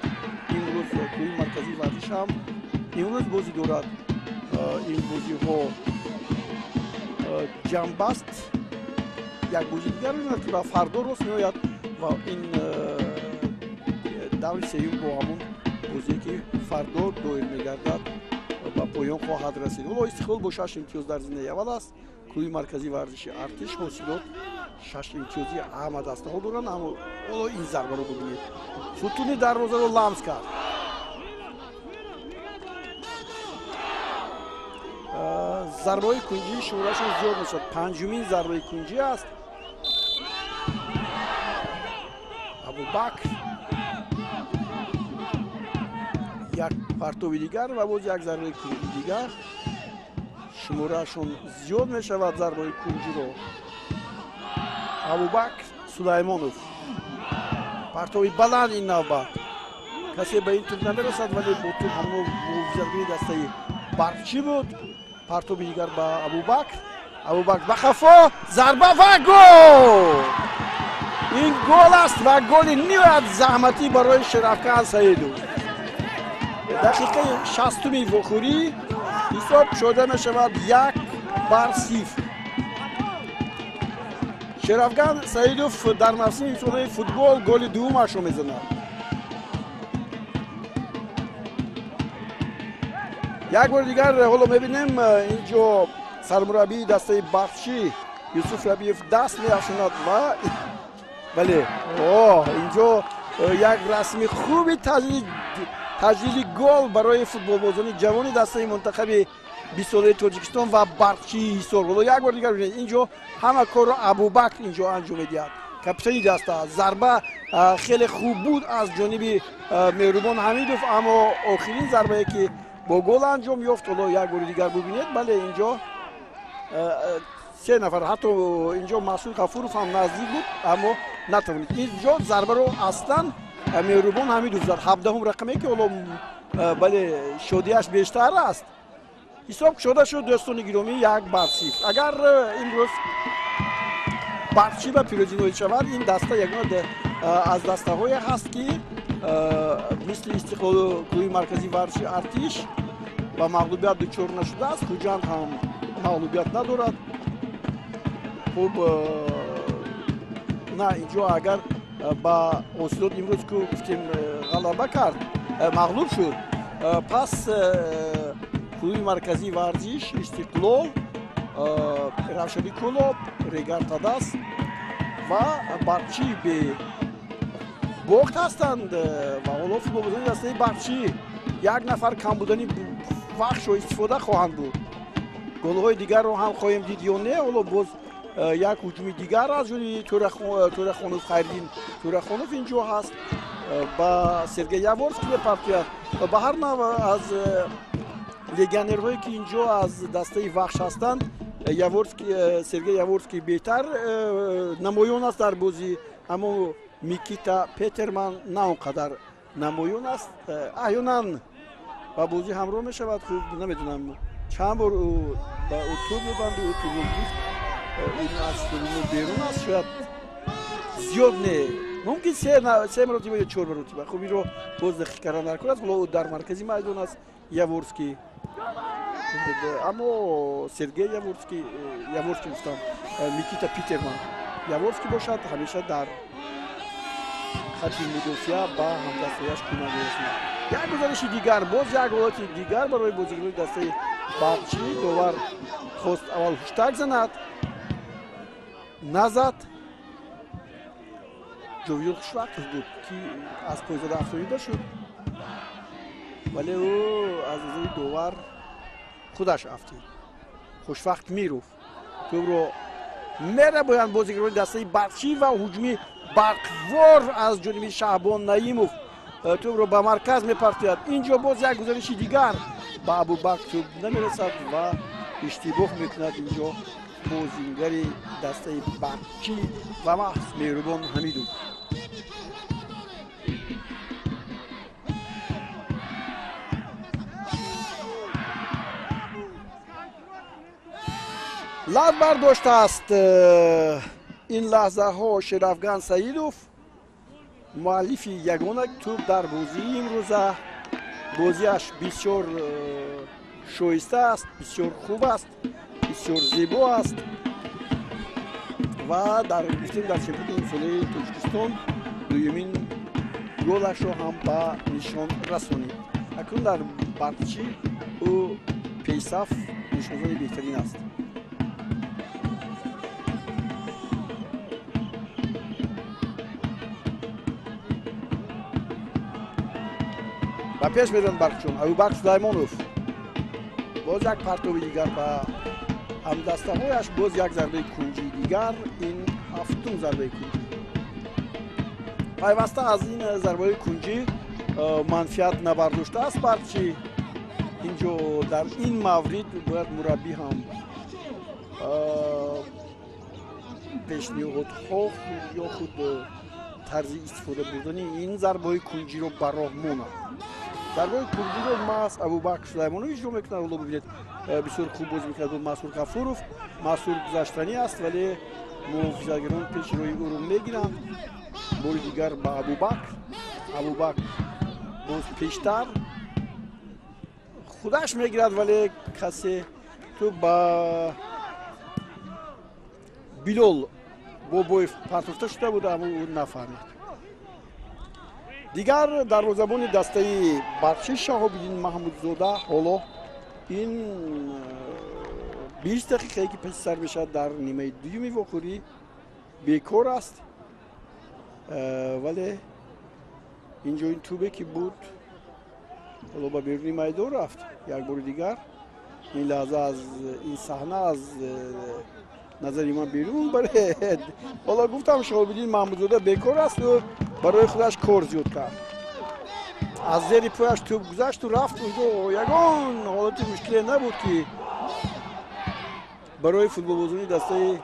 имрӯз, клуби марказии варзиш ҳам имрӯз бозӣ дорад. Ин бозиҳо ҷамъбаст як бозӣ дигар мемонад, ки ба фардо рост меояд ва ин даври сеюм бо ҳамон бозие, ки фардо доир мегардад, ба поён хоҳад расид. Ҳоло Истиқлол бо 6 имтиёз дар зинаи аввал аст. Клуби марказии варзиши Артиш, Ҳосилот 6 имтиёзи ҳама дастаҳо доранд. Аммо ҳоло ин зарбаро бибинед, сутуни дарвозаро ламс кард. Зарбаҳои кунҷӣ шуморашон зиёд мешавад. Панҷумин зарбаи кунҷӣ аст. Абубакр як партоби дигар ва боз як зарбаи кунҷи дигар. Шумораашон зиёд мешавад зарбаҳои кунҷиро. Абубакр Сулаймонов партоби баланд, ин навбат касе ба ин тӯб намерасад, вале бо тӯб ҳамон муҳофизатгари дастаи Барқчӣ буд. Партоби дигар ба Абубакр, Абубакр ба хафо, зарба ва гол! Ин гол аст ва голи ниҳоят заҳматӣ барои Шерафкан Саидов. Дақиқаи 60-уми вохӯрӣ ҳисоб шуда мешавад 1-0. Шерафкан Саидов дар мавсими имсолаи футбол голи дуввумашро мезанад. Як бори дигар ҳоло мебинем, инҷо сармураббии дастаи Барқчӣ Юсуф Рабиев даст меафшонад ва бале, инҷо як расми хуби таҷлили гол барои футболбозони ҷавони дастаи мунтахаби 20-солаи Тоҷикистон ва Барқчии Ҳисор. Ҳоло як бори дигар бибинед, инҷо ҳама корро Абубакр инҷо анҷом медиҳад, капитани даста. Зарба хеле хуб буд аз ҷониби Меҳрубон Ҳамидов, аммо охирин зарбае, ки бо гол анҷом ёфт, ҳоло як бори дигар бубинед. Бале, инҷо се нафар, ҳатто инҷо Масуд Ғафуров ҳам наздик буд, аммо натавонид. Инҷо зарбаро аслан Меҳрубон Ҳамидов зад, 17-ум рақаме, ки ҳоло бале шодиаш бештар аст. Ҳисоб кушода шуд, дӯстони гиромӣ, 1-0. Агар имрӯз Барқчӣ ба пирӯзӣ ноил шавад, ин даста ягона аз дастаҳое ҳаст, ки мисли Истиқлолу клуби марказии варзиши Артиш ба мағлубият дучор нашудааст. Хуҷанд ҳам мағлубият надорад. Хуб, на инҷо агар ба Ҳосилот имрӯз ку гуфтем ғалаба кард, мағлуб шуд, пас клуби марказии варзиш Истиқлол, Равшани Кӯлоб, Регар Тадас ва Барқчӣ бе бохт ҳастанд. Ва ҳоло футболбозони дастаи Барқчӣ як нафар кам будани вақтшо истифода хоҳанд буд. Голҳои дигарро ҳам хоҳем дид ё не? Ҳоло боз як ҳуҷуми дигар аз ҷониби Тӯрахонов, Хайриддин Тӯрахонов инҷо ҳаст, ба Сергей Яворский мепартояд. Ба ҳар нав аз легионерҳое, ки инҷо аз дастаи Вахш ҳастанд, Сергей Яворский беҳтар намоён аст дар бозӣ, аммо Микита Петерман на он қадар намоён аст. Аҳёнан ба бозӣ ҳамроҳ мешавад. Хуб, намедонам чанд бор ба ӯ тӯб доданд, ӯ тӯбро гирифт. Ин аз трибуна берун аст, шояд зиёд не, мумкин се маротиба ё чор маротиба. Хуб, инро боз дақиқ кардан даркор аст. Ҳоло ӯ дар маркази майдон аст, Яворский, аммо Сергей Яворский, Яворский гуфтам, Микита Питерман. Яворский бошад ҳамеша дар хати мудофиа ба ҳамдастҳояш кӯмак мерасонад. Як гузариши дигар, боз як ҳолати дигар барои бозигарони дастаи Барқчӣ. Довар хост аввал ҳуштак занад, назад. Ҷовидон Хушвақтов буд, ки аз пойзада афтонида шуд, вале ӯ аз назари довар худаш афтид. Хушвақт Миров тӯбро мерабоянд бозигарони дастаи Барқчӣ ва ҳуҷуми барқвор аз ҷониби Шаҳбон Наимов тӯбро ба марказ мепартояд. Инҷо боз як гузариши дигар Ба Абубакр тӯб намерасад ва иштибоҳ мекунад инҷо бозингари дастаи Барқчӣ ва маҳз Меҳрубон Ҳамидов. Лаб бардоштааст ин лаҳзаҳо Шерафган Саидов, муаллифи ягона тӯб дар бозии имрӯза. Бозиаш бисёр шоиста аст, бисёр хуб аст, бисёр зебо аст ва дар гуфтем дар чемпионати имсолаи Тоҷикистон дуюмин голашро ҳам ба нишон расонид. Акнун дар Барқчӣ ӯ пешсаф нишонзани беҳтарин аст. Ба пеш мераванд Барқчиён. Абубакр Сулаймонов боз як партоби дигар ба ҳамдастаҳояш, боз як зарбаи кунҷии дигар, ин ҳафтум зарбаи кунҷӣ. Пайваста аз ин зарбаи кунҷӣ манфиат набардоштааст Барқчӣ. Инҷо дар ин маврид бояд мураббӣ ҳам пешниҳодҳо ё худ тарзи истифода бурдани ин зарбаҳои кунҷиро ба роҳ монад. Зарбаҳои кунҷиро маҳз Абубакр Сулаймонов иҷро мекунад. Ҳоло бибинед, бисёр хуб бозӣ мекунад бо Мансур Ғафуров. Мансур гузаштанӣ аст, вале муҳофизатгарон пеши роҳи ӯро мегиранд. Бори дигар ба Абубакр. Абубакр боз пештар худаш мегирад, вале касе ту ба Билол Бобоев партофта шуда буд, аммо ӯ нафаҳмид. Дигар дарвозабони дастаи Барқчӣ Шаҳобиддин Маҳмудзода ҳоло ин 20 дақиқае ки пеши сар мешавад дар нимаи дуюми вохӯрӣ бекор аст, вале инҷо ин тӯбе ки буд ҳоло ба беруни майдон рафт. Як бори дигар ин лаҳза аз ин саҳна аз назари ман берун баред. Ҳоло гуфтам Шаҳобиддин Маҳмудзода бекор аст, ӯ барои худаш кор зиёд кард. Аз зери пояш тӯб гузашту рафт. Унҷо ягон ҳолати мушкиле набуд ки барои футболбозони дастаи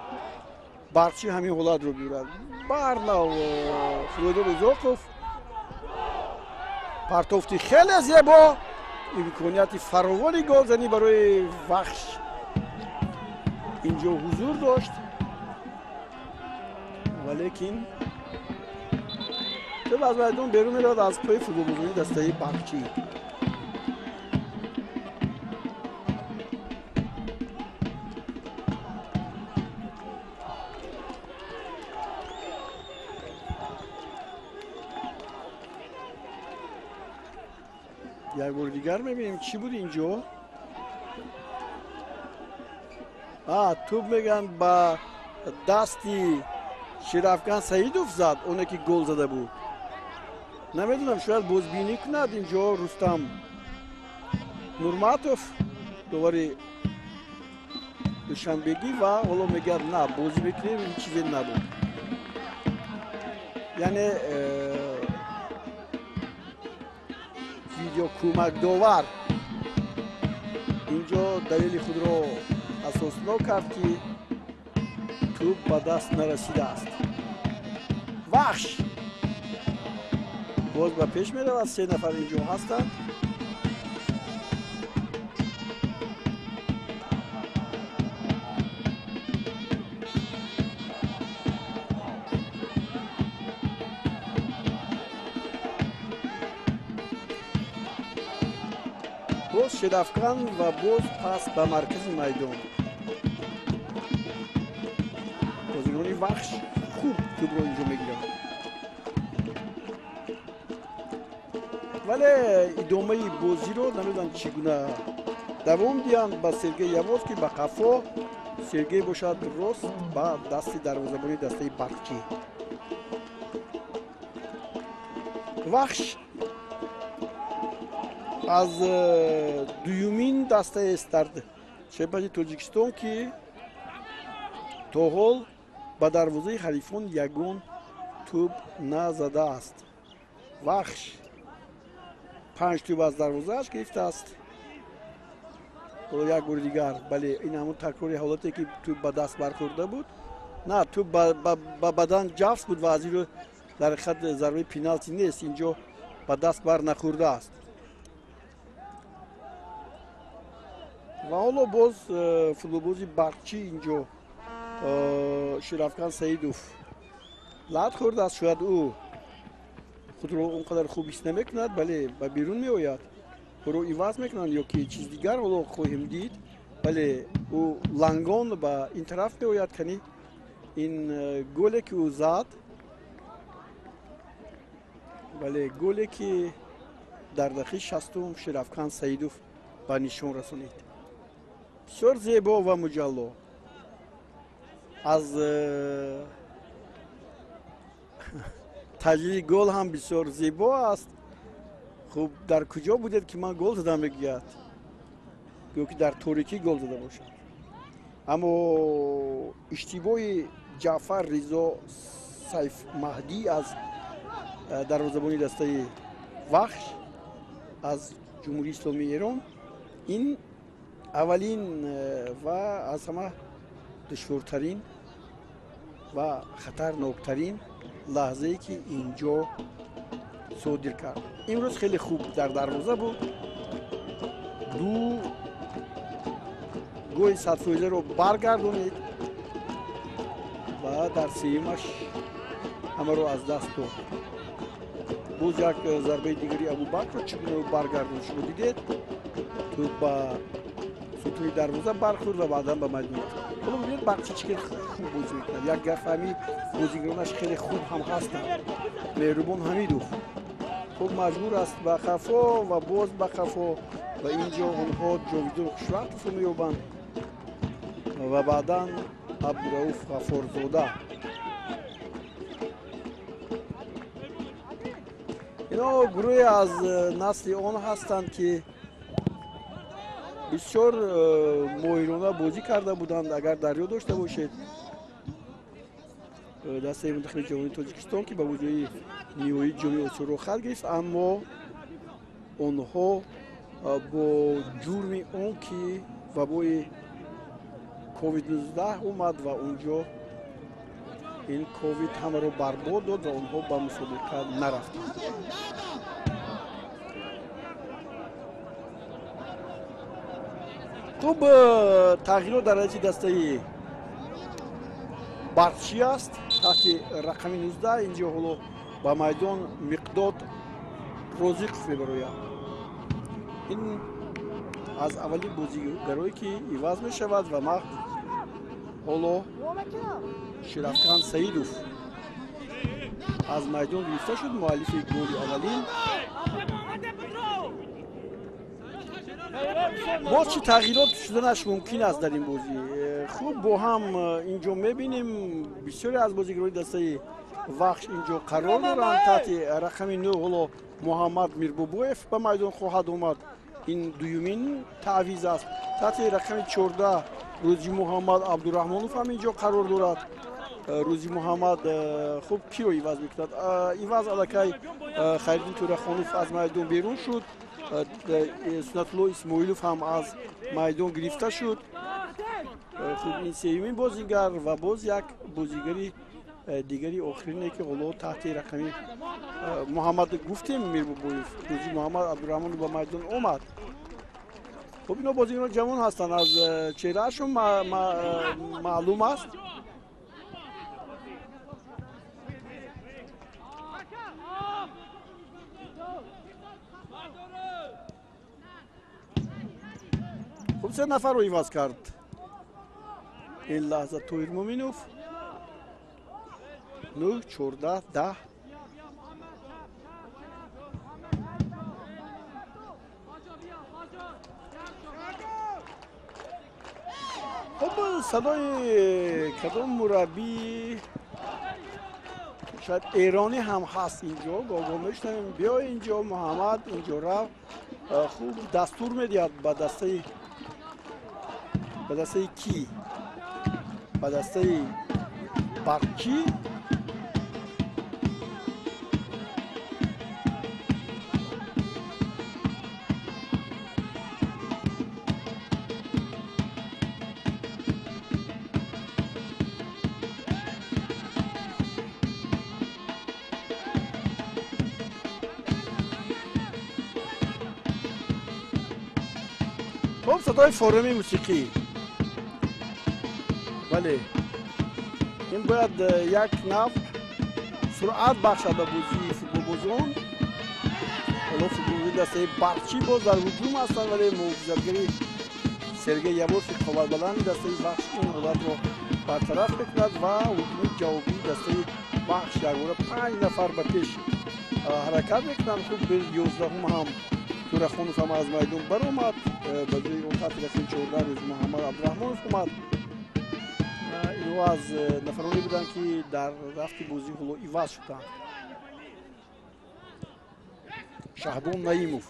Барқчӣ ҳамин ҳолатро биёрад. Барнав Худойдод Узоқов партофти хеле зебо, имконияти фаровони голзанӣ барои Вахш инҷо ҳузур дошт, валекин тӯб аз майдон берун меравад аз пои футболбозони дастаи Барқчӣ. Як бори дигар мебинем чӣ буд инҷо. Тӯб мегӯянд ба дасти Шерафган Саидов зад, оне ки гол зада буд. Намедонам, шояд бозбинӣ кунад инҷо Рустам Нурматов, довари Душанбегӣ, ва ҳоло мегӯяд на, бозӣ мекунем, ҳеҷ чизе набуд. Яъне видеокӯмакдовар инҷо далели худро асоснок кард ки тӯб ба даст нарасидааст. Вахш боз ба пеш меравад, се нафар инҷо ҳастанд. Боз Шерафган ва боз пас ба маркази майдон. Бозигарони Вахш хуб тӯбро инҷо мегиранд, вале идомаи бозиро намедонам чӣ гуна давом диҳанд. Ба Сергей Яворский ба қафо, Сергей бошад рост ба дасти дарвозабони дастаи Барқчӣ. Вахш аз дуюмин дастаест дар чемпионати Тоҷикистон ки то ҳол ба дарвозаи ҳарифон ягон тӯб назадааст. Вахш 5 тӯб аз дарвозааш гирифтааст. Ҳоло як бори дигар, бале, ин ҳамон такрори ҳолате ки тӯб ба даст бархӯрда буд. На, тӯб ба бадан ҷафс буд ва аз ин рӯ дар ҳақиқат зарбаи пеналти нест, инҷо ба даст бар нахӯрдааст. Ва ҳоло боз футболбози Барқчӣ инҷо Ширафкан Саидов лат хӯрдааст. Шояд ӯ худро он қадар хуб ҳис намекунад, бале, ба берун меояд. Ӯро иваз мекунанд ё ки чиз дигар ҳоло хоҳем дид. Бале, ӯ лангон ба ин тараф меояд. Кани ин голе ки ӯ зад, бале, голе ки дар дақиқаи 60 Ширафкан Саидов ба нишон расонид. Бисёр зебо ва муҷалло. Аз таҷлили гол ҳам бисёр зебо аст. Хуб, дар куҷо будед ки ман гол задам, мегӯяд, гӯё ки дар торикӣ гол зада бошад. Аммо иштибоҳи Ҷаъфар Ризо Сайфмаҳдӣ аз дарвозабони дастаи Вахш аз Ҷумҳурии Исломии Эрон ин аввалин ва аз ҳама душвортарин ва хатарноктарин лаҳзае ки инҷо содир кард. Имрӯз хеле хуб дар дарвоза буд. Ду голи садфоизаро баргардонид ва дар сеюмаш ҳамаро аз даст дод. Боз як зарбаи дигари Абубакрро чӣ гуна баргардонд, шумо дидед. Тӯб ба сутуни дарвоза бархӯрд ва баъдан ба майдон рафт. Ҳоло бибинед Барқчӣ чӣ хеле хуб бозӣ мекунад. Як гафҳами бозигаронаш хеле хуб ҳам ҳастанд. Меҳрубон Ҳамидов хуб маҷбур аст ба қафо ва боз ба қафо ва инҷо онҳо Ҷовидон Хушвақтовро меёбанд ва баъдан Абдурауф Ғаффорзода. Ино гурӯҳе аз насли он ҳастанд ки бисёр моҳирона бозӣ карда буданд. Агар дар ёд дошта бошед, дастаи мунтахаби ҷавони Тоҷикистон ки ба бозиҳои ниҳоии Ҷоми Осиёро хат гирифт, аммо онҳо бо ҷурми он ки вабои ковид-19 омад ва онҷо ин ковид ҳамаро барбод дод ва онҳо ба мусобиқа нарафтанд. Хуб, тағйирот дар ҳайати дастаи Барқчӣ аст. Таҳти рақами 19 инҷо ҳоло ба майдон Миқдод Розиқов мебарояд. Ин аз аввалин бозигарое ки иваз мешавад ва мах ҳоло Ширафкан Саидов аз майдон гирифта шуд, муаллифи голи аввалин. Боз чӣ тағйирот шуданаш мумкин аст дар ин бозӣ? Хуб, бо ҳам инҷо мебинем бисёре аз бозигарони дастаи Вахш инҷо қарор доранд. Таҳти рақами 9 ҳоло Муҳаммад Мирбобоев ба майдон хоҳад омад. Ин дуюмин таъвиз аст. Таҳти рақами 14 Рӯзи Муҳаммад Абдураҳмонов ҳам инҷо қарор дорад. Рӯзи Муҳаммад хуб киро иваз мекунад? Иваз аллакай Хайриддин Тӯрахонов аз майдон берун шуд. Сунатулло Исмоилов ҳам аз майдон гирифта шуд. Хуб, ин сеюмин бозигар ва боз як бозигари дигари охирине ки ҳоло таҳти рақами Муҳаммад гуфтем Мирбобоев, Рӯзи Муҳаммад Абдураҳмонов ба майдон омад. Хуб, ино бозигарон ҷавон ҳастанд, аз чеҳраашон маълум аст. Хуб, се нафарро иваз кард ин лаҳза Тоҳир Муъминов. 9, 14, 10. Хуб, садои кадом мураббӣ, шояд эронӣ ҳам ҳаст инҷо, гоҳ-гоҳ мешунавем. Биё инҷо Муҳаммад, инҷо рав. Хуб дастур медиҳад ба дастаи кӣ? Ба дастаи Барқчӣ. Хуб, садои форуми мусиқӣ. Бале, ин бояд як нав суръат бахшад ба бозии футболбозон. Ҳоло футболбози дастаи Барқчӣ боз дар ҳуҷум ҳастанд, вале муҳофизатгари Сергей Яворский қоматбаланди дастаи Вахш ин ҳолатро бартараф мекунад ва ҳуҷуми ҷавобии дастаи Вахш якбора 5 нафар ба пеш ҳаракат мекунанд. Хуб, 11-ум ҳам Турахонов ҳам аз майдон баромад, ба ҷои он таҳти рақами 14 рӯз Муҳаммад Абдураҳмонов омад. Инҳо аз нафароне буданд, ки дар рафти бозӣ ҳоло иваз шуданд. Шаҳбон Наимов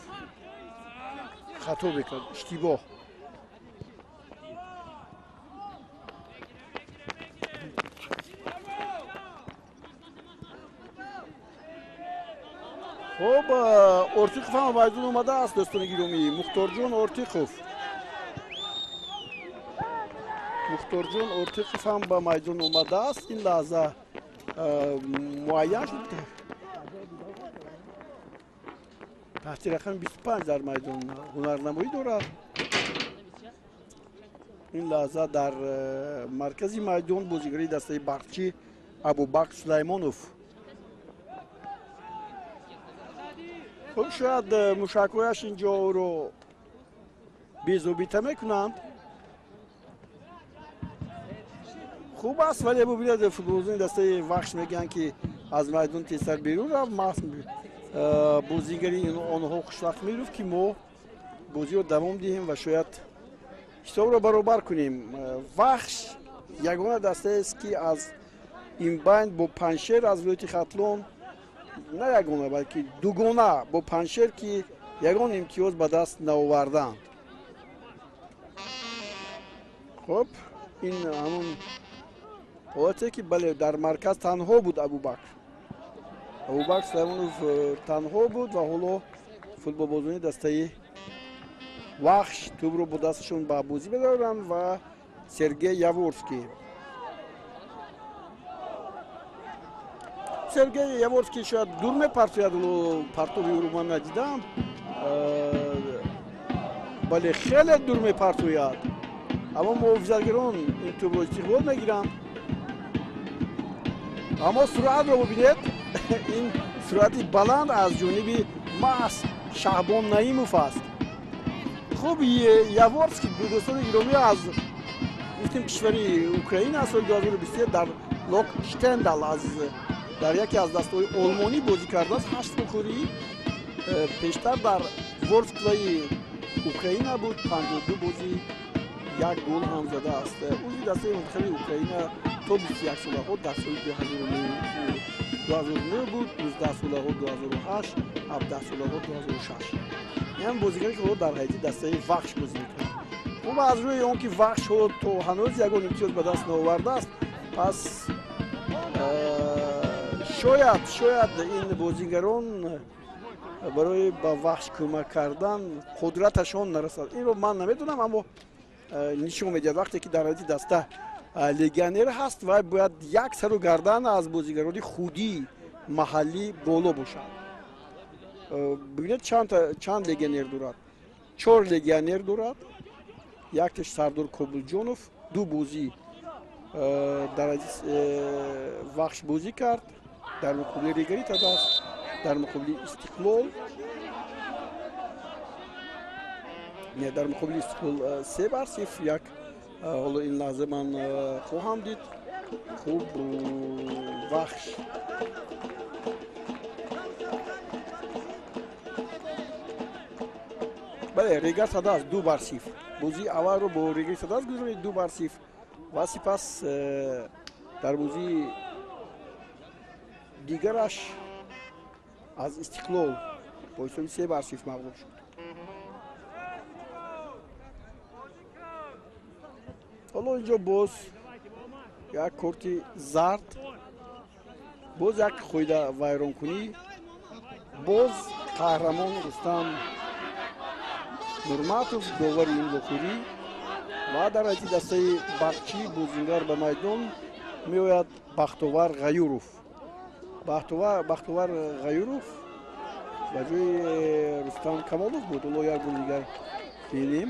хато мекард, иштибоҳ. Хуб, Ортиқов ҳам майдон омадааст, дӯстони гиромӣ. Мухторҷон Ортиқов, Мухторҷон Ортиқов ҳам ба майдон омадааст. Ин лаҳза муайян шуд, таҳти рақами 25 дар майдон ҳунарнамоӣ дорад. Ин лаҳза дар маркази майдон бозигари дастаи Барқчӣ Абубакр Сулаймонов. Хуб, шояд мушакҳояш инҷо ӯро безобита мекунанд. Хуб аст, вале бубинед, футболбозони дастаи Вахш мегӯянд, ки аз майдон тезтар берун рафт. Маҳз бозигари онҳо хушвақт меёфт, ки мо бозиро давом диҳем ва шояд ҳисобро баробар кунем. Вахш ягона дастаест, ки аз ин байн бо Панҷшер аз вилояти Хатлон, на ягона, балки дугона бо Панҷшер, ки ягон имтиёз ба даст наоварданд. Хуб, ин ҳамон ҳолате, ки бале, дар марказ танҳо буд Абубакр. Абубакр Сулаймонов танҳо буд ва ҳоло футболбозони дастаи Вахш тӯбро бо дасташон ба бозӣ медоранд ва Сергей Яворский. Сергей Яворский шояд дур мепартояд, партоби ӯро ман надидам, бале, хеле дур мепартояд, аммо муҳофизатгарон ин тӯбро истиқбол мегиранд. Аммо суръатро бубинед, ин суръати баланд аз ҷониби маҳз Шаҳбон Наимов аст. Хуб, Яворский, дӯстони гиромӣ, аз гуфтем кишвари Украина, соли 2021 дар Лок Штендал аз дар яке аз дастаҳои олмонӣ бозӣ кардааст, 8 бухорӣ. Пештар дар Ворсклаи Украина буд, 52 бозӣ, 1 гол ҳам задааст. Узви дастаи мунтахаби Украина то 21 солаҳо дар соли 2009 буд, 19 солаҳо 2008, 17 солаҳо 2006. Ин бозигаре, ки ҳоло дар ҳайати дастаи Вахш бозӣ мекунад. Хуб, аз рӯи он ки Вахш ҳоло то ҳанӯз ягон имтиёз ба даст наовардааст, пас шояд ин бозигарон барои ба Вахш кӯмак кардан қудраташон нарасад. Инро ман намедонам, аммо нишон медиҳад, вақте ки дар ҳайати даста легионер ҳаст, вай бояд як сару гардан аз бозигарони худии маҳаллӣ боло бошад. Бибинед, чанд легионер дорад? 4 легионер дорад. Яктеш Сардор Кобулҷонов 2 бозӣ дар Вахш бозӣ кард, дар муқобили Регари Тадас, дар муқобили Истиқлол. Не, дар муқобили Истиқлол 3-0 як. Ҳоло ин лаҳза ман хоҳам дид. Хуб, Вахш бале, Регар Тадас 2-0. Бозии аввалро бо Регар Тадас гузаронид 2-0 ва сипас дар бозии дигараш аз Истиқлол бо ҳисоби 3-0 мағлуб шуд. Ҳоло инҷо боз як корти зард, боз як қоида вайронкунӣ, боз қаҳрамон Рустам Нурматов довари ин вохӯрӣ ва дар ҳайати дастаи Барқчӣ бозингар ба майдон меояд Бахтовар Ғаюров. Бахтовар Ғаюров ба ҷои Рустам Камолов буд. Ҳоло як бор дигар бинем.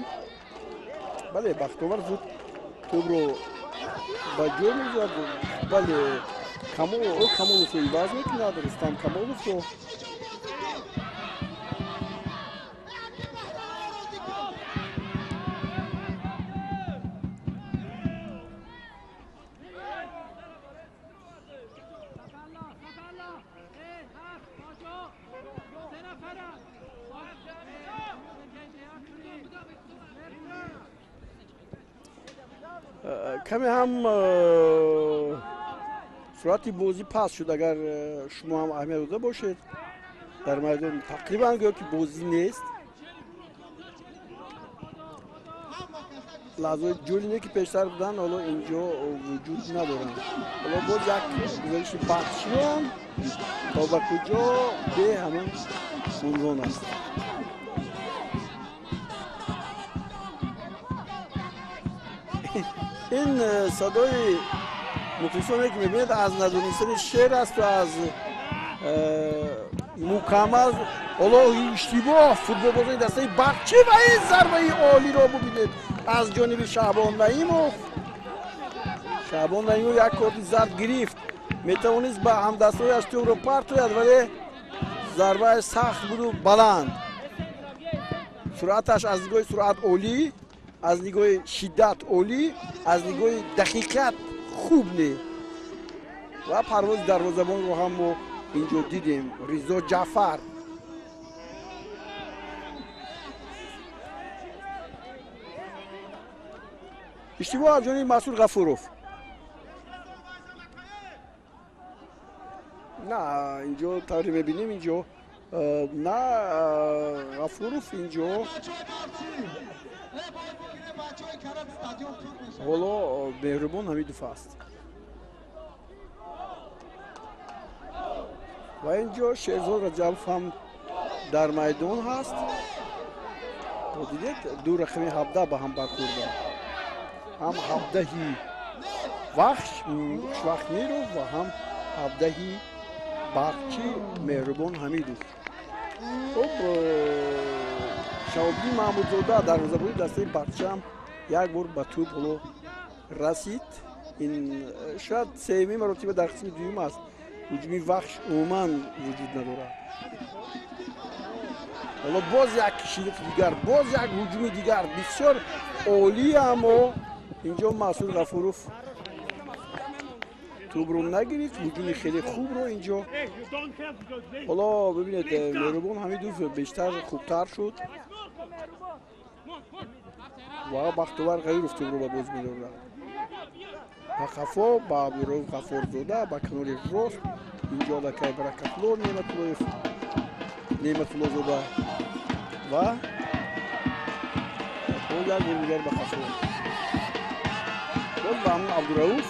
Бале, Бахтовар зуд тӯбро ба ҷой мегузорад. Бале, Камоловро иваз мекунад, Рустам Камоловро. Каме ҳам суръати бозӣ паст шуд. Агар шумо ҳам аҳамият дода бошед, дар майдон тақрибан гӯё ки бозӣ нест. Лаҳзаҳои ҷолине ки пештар буданд, ҳоло инҷо вуҷуд надоранд. Ҳоло боз як гузариши бахшиён то ба куҷо бе ҳамон унвон аст. Ин садои мухлисоне ки мебинед, аз надонистани шеър асту аз мукаммал. Ҳоло иштибоҳ футболбозони дастаи Барқчӣ ва ин зарбаи олиро бубинед аз ҷониби Шаҳбон Наимов. Шаҳбон Наимов як корти зард гирифт, метавонист ба ҳамдастҳояш тӯбро партояд, вале зарбааш сахт буду баланд. Суръаташ аз нигоҳи суръат олӣ, аз нигоҳи шиддат олӣ, аз нигоҳи дақиқат хуб не. Ва парвози дарвозабонро ҳам мо инҷо дидем. Ризо Ҷаъфар. Иштибоҳ аз ҷониби Масуд Ғафуров. На, инҷо тавре мебинем, инҷо на Ғафуров, инҷо ҳоло Меҳрубон Ҳамидов аст. Ва инҷо Шерзод Раҷабов ҳам дар майдон ҳаст. Дидед, ду рақами 17 ба ҳам бархӯрданд. Ҳам 17-ҳи Вахш Хушвахтмиров ва ҳам 17-ҳи Барқчӣ Меҳрубон Ҳамидов. Хуб, Шаҳобиддин Маҳмудзода дарвозабони дастаи Барқчӣ ҳам як бор ба тӯб ҳоло расид. Ин шояд сеюмин маротиба дар қисми дуюм аст. Ҳуҷуми Вахш умуман вуҷуд надорад. Ҳоло боз як шиддати дигар, боз як ҳуҷуми дигар бисёр олӣ, аммо инҷо Масуд Ғафуров тӯбро нагирифт. Ҳуҷуми хеле хубро инҷо ҳоло бибинед, Меҳрубон Ҳамидов бештар хубтар шуд ва Бахтовар Ғайров тӯбро ба боз медорад. Ба қафо, ба Абдурауф Ғаффорзода, ба канори рост инҷо аллакай Баракатулло Неъматуллоев, Неъматуллозода ва боз як бор дигар ба қафо, боз ба ҳамон Абдурауф.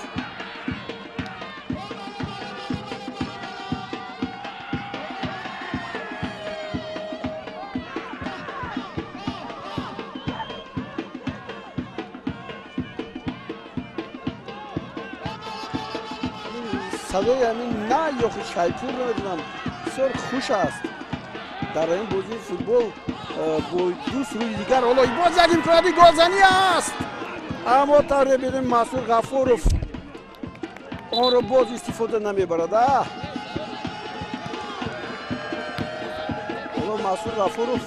Садои ҳамин на ё худ шайпур намедонам, бисёр хуш аст дар ин бозии футбол бо ду суруди дигар. Ҳоло боз як имконияти голзанӣ аст, аммо тавре бинем Масуд Ғафуров онро боз истифода намебарад. Ҳоло Масуд Ғафуров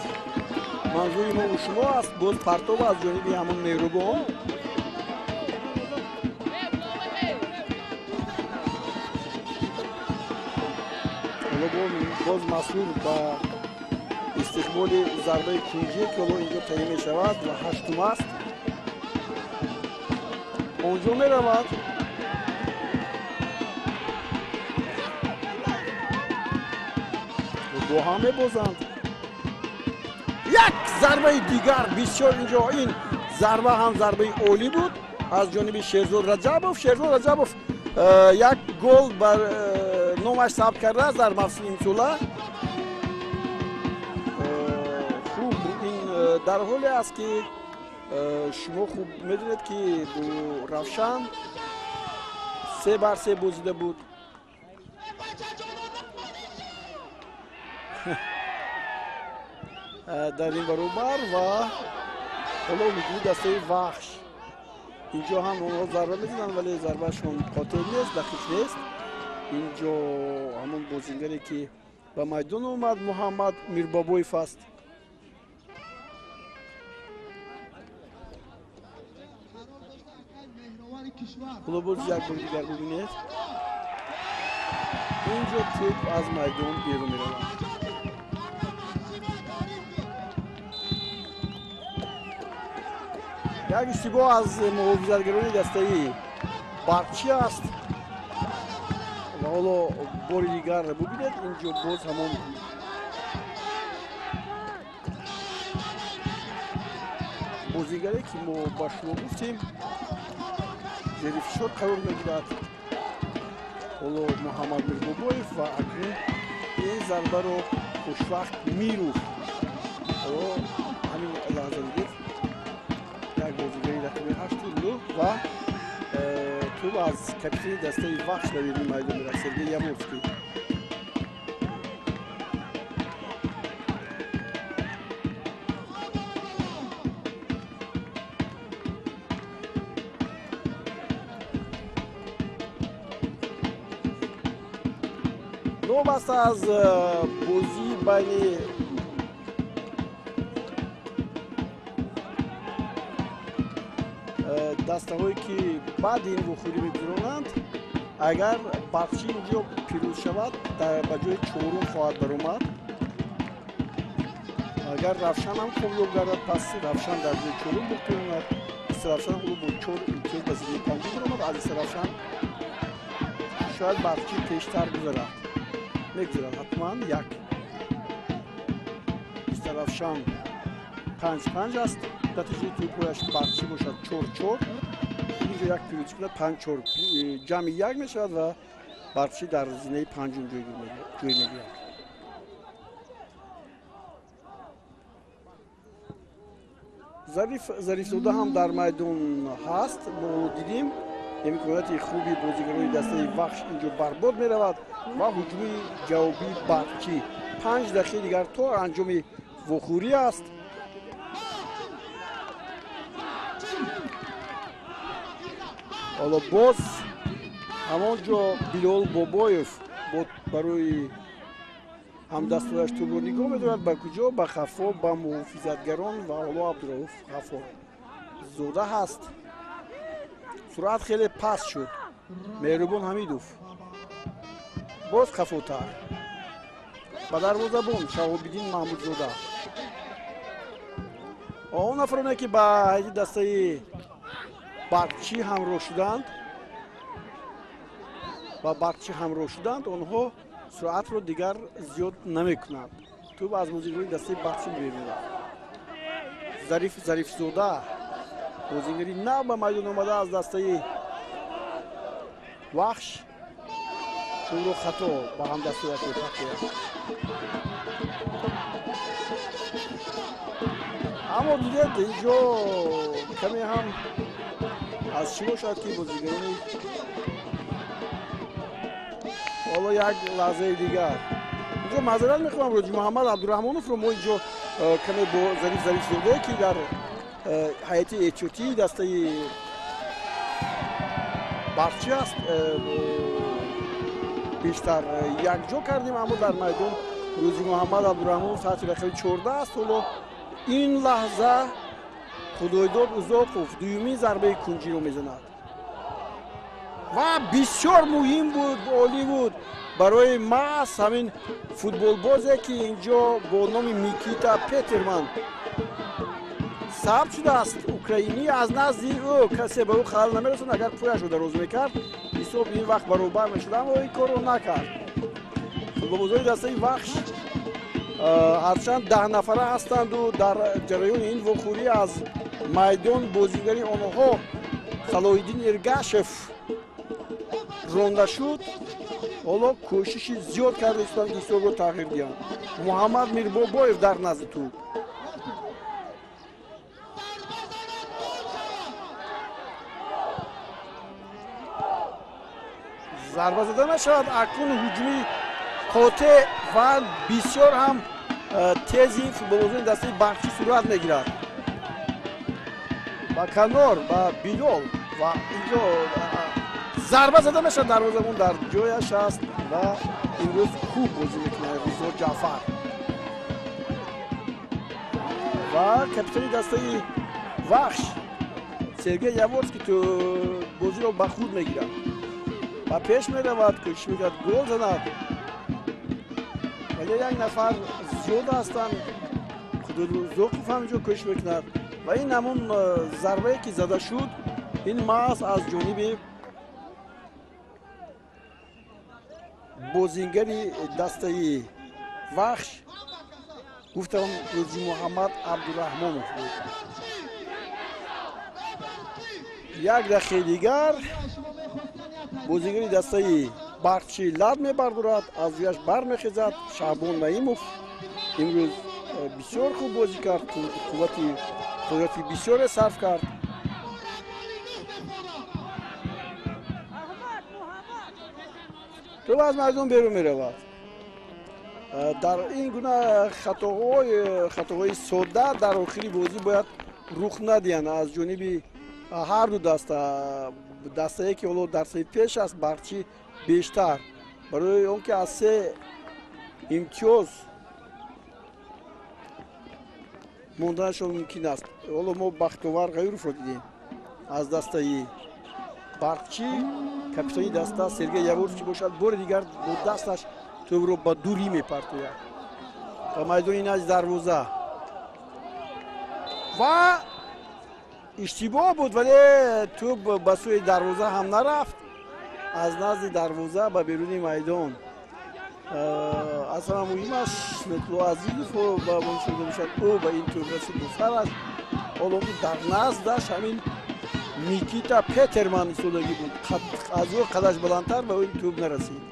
манзури мо шумо аст. Боз партова аз ҷониби ҳамон Меҳрубон. Боз Масуд ба истиқболи зарбаи кунҷие ки ҳоло инҷо таъин мешавад ва ҳаштум аст, онҷо меравад. Бо ҳам мебозанд. Як зарбаи дигар бисёр инҷо, ин зарба ҳам зарбаи олӣ буд аз ҷониби Шерзод Раҷабов. Шерзод Раҷабов як гол бар номаш сабт кардааст дар мавсими имсола. Хуб, ин дар ҳоле аст ки шумо хуб медонед ки бо Равшан 3-3 бозида буд. Дар ин баробар ва Ҳоло ҳуҷуми дастаи Вахш. Инҷо ҳам онҳо зарба мезананд, вале зарбаашон қотил нест, дақиқ нест. Инҷо ҳамон бозингаре ки ба майдон омад, Муҳаммад Мирбобоев аст. Ҳоло боз як бори дигар бибинед. Инҷо тӯб аз майдон берун меравад. Як иштибоҳ аз муҳофизатгарони дастаи Барқчӣ аст. Ва ҳоло бори дигар бубинед, инҷо боз ҳамон бозигаре ки мо ба шумо гуфтем зери фишор қарор мегирад. Ҳоло Муҳаммад Мирбобоев ва акнун ин зарбаро Хушвақт Миров. Ҳоло ҳамин лаҳза дидед, як бозигари рақами 8 ва тӯб аз капитани дастаи Вахш ба беруни майдон меравад, Сергей Яворский. Новобаста аз бозии байни дастаҳое ки баъди ин вохӯрӣ мегузаронанд, агар Барқчӣ инҷо пирӯз шавад, ба ҷои чорум хоҳад баромад. Агар Равшан ҳам комёб гардад, пас Равшан дар ҷои чорум боқӣ мемонад. Истаравшан ҳоло бо 4 имтиёз ба зинаи панҷум баромад. Аз Истаравшан шояд Барқчӣ пештар гузарад. Мегузарад ҳатман. Як Истаравшан 5-5 аст. Натиҷаи тӯбҳояш Барқчӣ бошад 4-4. Инҷо як пирӯзӣ кунад, 5-4 ҷамъи як мешавад ва Барқчӣ дар зинаи панҷум ҷой мегирад. Зариф Зарифзода ҳам дар майдон ҳаст. Мо дидем имконияти хуби бозигарони дастаи Вахш инҷо барбод меравад ва ҳуҷуми ҷавобии Барқчӣ. 5 дақиқаи дигар то анҷоми вохӯрӣ аст. Ҳоло боз ҳамон ҷо Билол Бобоев барои ҳамдастҳояш тӯбро нигоҳ медорад. Ба куҷо? Ба хафо, ба муҳофизатгарон ва ҳоло Абдурауф Ғаффорзода ҳаст. Суръат хеле паст шуд. Меҳрубон Ҳамидов боз хафотар ба дарвозабон Шаҳобиддин Маҳмудзода. Он нафароне ки ба ҳайати дастаи Барқчӣ ҳамроҳ шуданд, онҳо суръатро дигар зиёд намекунанд. Тӯб аз бозигарони дастаи Барқчӣ берун рафт. Зариф Зарифзода бозигари нав ба майдон омада аз дастаи Вахш тӯбро хато ба ҳамдастҳояш мепартояд. Аммо дидед, инҷо каме ҳам аз чӣ бошад ки бозигарони ҳоло як лаҳзаи дигар инҷо маъзарат мехоҳам Роҷи Муҳаммад Абдураҳмоновро мо инҷо каме бо Зариф Зарифзода ки дар ҳайати эҳтиётии дастаи Барқчӣ аст бештар якҷо кардем, аммо дар майдон Рӯзи Муҳаммад Абдураҳмонов таҳти рақами 14 аст. Ҳоло ин лаҳза Худойдод Узоқов дуюмин зарбаи кунҷиро мезанад ва бисёр муҳим буд, олӣ буд барои маҳз ҳамин футболбозе ки инҷо бо номи Микита Петерман сабт шудааст. Украинӣ аз назди ӯ касе ба ӯ халал намерасонд. Агар пӯяшро дароз мекард, ҳисоб ин вақт баробар мешуд, аммо ин корро накард. Футболбозони дастаи Вахш ҳарчанд 10 нафара ҳастанду дар ҷараёни ин вохӯрӣ аз майдон бозигари онҳо Салоҳиддин Эргашев ронда шуд. Ҳоло кӯшиши зиёд карда истоданд ки ҳисобро тағйир диҳанд. Муҳаммад Мирбобоев дар назди тӯб. Зарба зада нашавад. Акнун ҳуҷуми қотеъ ва бисёр ҳам тези футболбозони дастаи Барқчӣ сурат мегирад. Ба канор, ба Билол ва инҷо зарба зада мешавад, дарвозабон дар ҷояш аст ва имрӯз хуб бозӣ мекунад Ризо Ҷаъфар. Ва капитани дастаи Вахш Сергей Яворский ту бозиро ба худ мегирад, ба пеш меравад, кӯшиш мекунад гол занад, вале як нафар зиёд ҳастанд. Худозоқов ҳам инҷо кӯшиш мекунад ва ин ҳамон зарбае ки зада шуд, ин маҳз аз ҷониби бозингари дастаи Вахш, гуфтам, Рӯзи Муҳаммад Абдураҳмонов буд. Як дақиқаи дигар бозингари дастаи Барқчӣ лат мебардорад, аз рӯяш бармехезад. Шаҳбон Наимов имрӯз бисёр хуб бозӣ кард, қуввати бисёре сарф кард. Тӯб аз майдон берун меравад. Дар ин гуна хатоҳои содда дар охири бозӣ бояд рух надиҳанд аз ҷониби ҳар ду даста. Дастае ки ҳоло дар сафи пеш аст, Барқчӣ бештар, барои он ки аз се имтиёз монданашон мумкин аст. Ҳоло мо Бахтовар Ғаюровро дидем аз дастаи Барқчӣ, капитани даста Сергей Яворский бошад, бори дигар бо дасташ тӯбро ба дурӣ мепартояд ба майдони назди дарвоза ва иштибоҳ буд, вале тӯб ба сӯи дарвоза ҳам нарафт, аз назди дарвоза ба беруни майдон. Аз ҳама муҳимаш Сунатулло Азизов ба мушоҳида мешавад, ӯ ба ин тӯб расид бо сараш, ҳоло ки дар наздаш ҳамин Никита Петерман истодагӣ буд, аз ӯ қадаш баландтар, ба ин тӯб нарасид.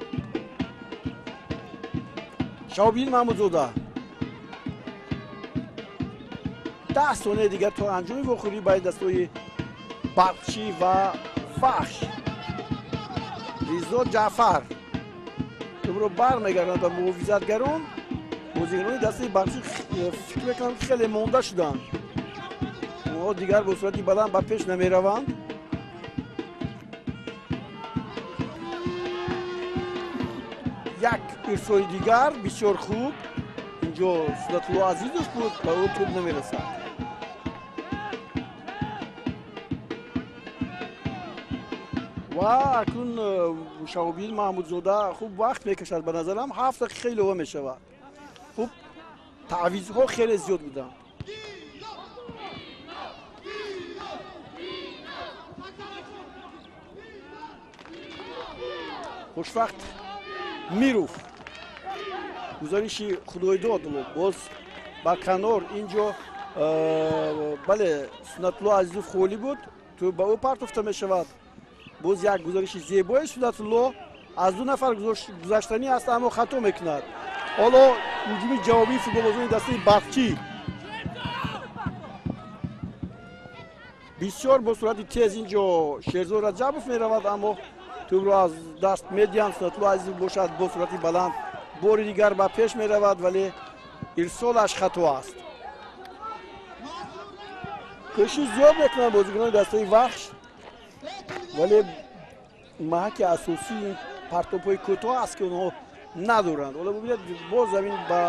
Шаҳобиддин Маҳмудзода, 10 сонияи дигар то анҷоми вохӯрӣ байни дастҳои Барқчӣ ва Вахш. Ризо Ҷаъфар тӯбро бармегардонад ба муҳофизатгарон. Бозигарони дастаи Барқчӣ фикр мекунам ки хеле монда шуданд, онҳо дигар бо суръати баланд ба пеш намераванд. Як ирсоли дигар бисёр хуб, инҷо Сунатулло Азизов буд, ба ӯ тӯб намерасад. Ва акнун Шаҳобиддин Маҳмудзода хуб вақт мекашад, ба назарам 7 дақиқа илова мешавад. Хуб, таъвизҳо хеле зиёд буданд. Хушвақт Миров, гузариши Худойдод боз ба канор, инҷо бале, Сунатулло Азизов холӣ буд, тӯб ба ӯ партофта мешавад. Боз як гузариши зебои Сунатулло, аз ду нафар гузаштанӣ аст, аммо хато мекунад. Ҳоло ҳуҷуми ҷавобии футболбозони дастаи Барқчӣ бисёр бо суръати тез инҷо Шерзод Раҷабов меравад, аммо тӯбро аз даст медиҳанд. Сунатулло Азизов бошад бо суръати баланд бори дигар ба пеш меравад, вале ирсолаш хато аст. Кӯшиш зиёд мекунанд бозикунони дастаи Вахш, вале маҳаки асосии партобҳои кӯтоҳ аст ки онҳо надоранд. Ҳоло бубинед, боз замин ба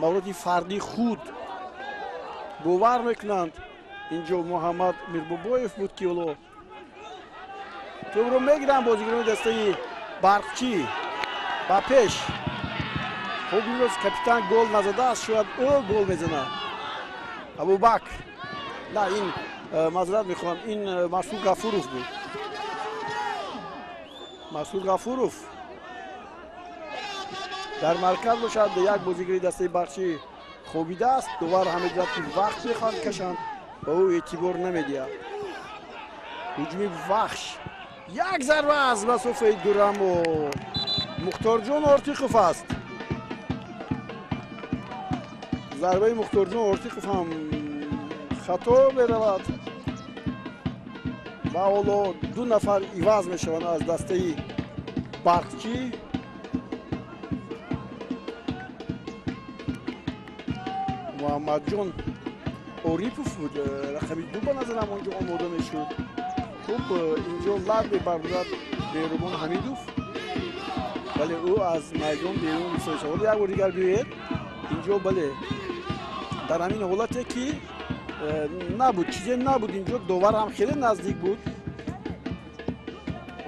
мавриди фардии худ бовар мекунанд. Инҷо Муҳаммад Мирбобоев буд ки ҳоло тӯбро мегиранд бозигарони дастаи Барқчӣ ба пеш. Хуб, имрӯз капитан гол назадааст, шояд ӯ гол мезанад. Абубакр, на, ин маъзарат мехоҳам, ин Масуд Ғафуров буд. Масуд Ғафуров дар марказ бошад, як бозигари дастаи Барқчӣ хобидааст. Довар ҳам медонад ки вақт мехоҳанд кашанд, ба ӯ эътибор намедиҳад. Ҳуҷуми Вахш, як зарба аз масофаи дураму Мухторҷон Ортиқов аст. Зарбаи Мухторҷон Ортиқов ҳам хато меравад ва ҳоло ду нафар иваз мешаванд аз дастаи Барқчӣ. Муҳаммадҷон Орипов буд, рақами 2 ба назарам онҷо омода мешуд. Хуб, инҷо лаб мебардорад Меҳрубон Ҳамидов, бале, ӯ аз майдон берун гирифта шуд. Як бор дигар биёед инҷо, бале, дар ҳамин ҳолате ки набуд, чизе набуд инҷо, довар ҳам хеле наздик буд.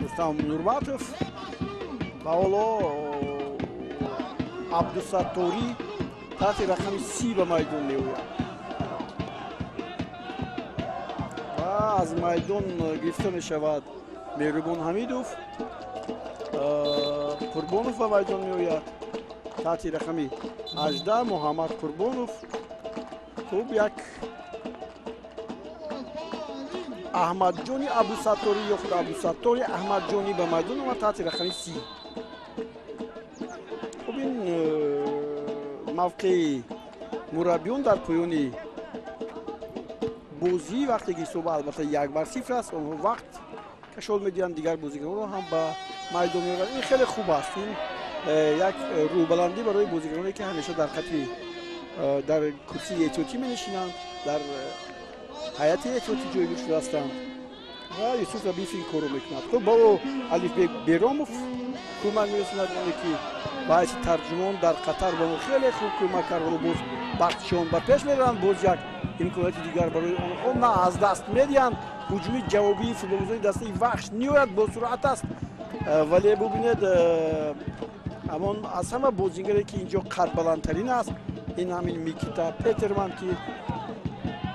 Рустам Нурматов ва ҳоло Абдусатторӣ таҳти рақами 30 ба майдон меояд ва аз майдон гирифта мешавад Меҳрубон Ҳамидов. Қурбонов ба майдон меояд таҳти рақами 18 Муҳаммад Қурбонов. Хуб, як Аҳмадҷони Абдусатторӣ ё худ Абдусаттори Аҳмадҷонӣ ба майдон омад таҳти рақами 30. Хуб, ин мавқеи мураббиён дар поёни бозӣ, вақте ки ҳисоб албатта 1-0 аст, онҳо вақт кашол медиҳанд, дигар бозигаронро ҳам ба майдон меоранд. Ин хеле хуб аст, ин як рӯҳбаландӣ барои бозигароне ки ҳамеша дар хати дар курсии эҳтиётӣ менишинанд, дар ҳайати эҳтиётӣ ҷойгир шуда ҳастанд ва Юсуф Рабиев ин корро мекунад. Хуб, ба ӯ Алифбек Беромов кӯмак мерасонад, оне ки ба ҳайси тарҷумон дар Қатар ба мо хеле хуб кӯмак кард. Ҳоло боз Бахтшон ба пеш мераванд, боз як имконияти дигар барои онҳо на аз даст медиҳанд. Ҳуҷуми ҷавобии футболбозони дастаи Вахш ниҳоят босуръат аст, вале бубинед, ҳамон аз ҳама бозингаре ки инҷо қадбаландтарин аст, ин ҳамин Микита Петерман ки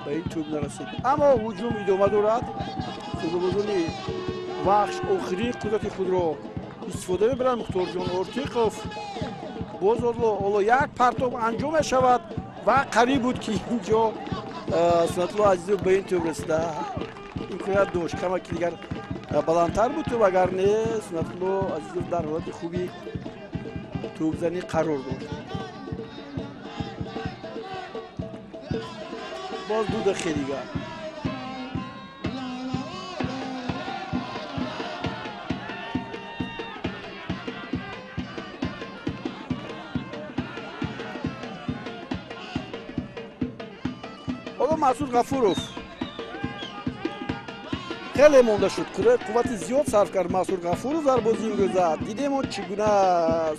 ба ин тӯб нарасид. Аммо ҳуҷум идома дорад. Футболбозони Вахш охирин қудрати худро истифода мебаранд. Мухторҷон Ортиқов боз ҳоло як партоб анҷом мешавад ва қариб буд ки инҷо Сунатулло Азизов ба ин тӯб расида, имконият дошт, камаки дигар баландтар буд тӯб, агар не Сунатулло Азизов дар ҳолати хуби тӯбзанӣ қарор дошт. Боз 2 дақиқа дигар. Ҳоло Масуд Ғафуров хеле монда шуд, қуввати зиёд сарф кард Масуд Ғафуров дар бозии имрӯза. Дидем он чӣ гуна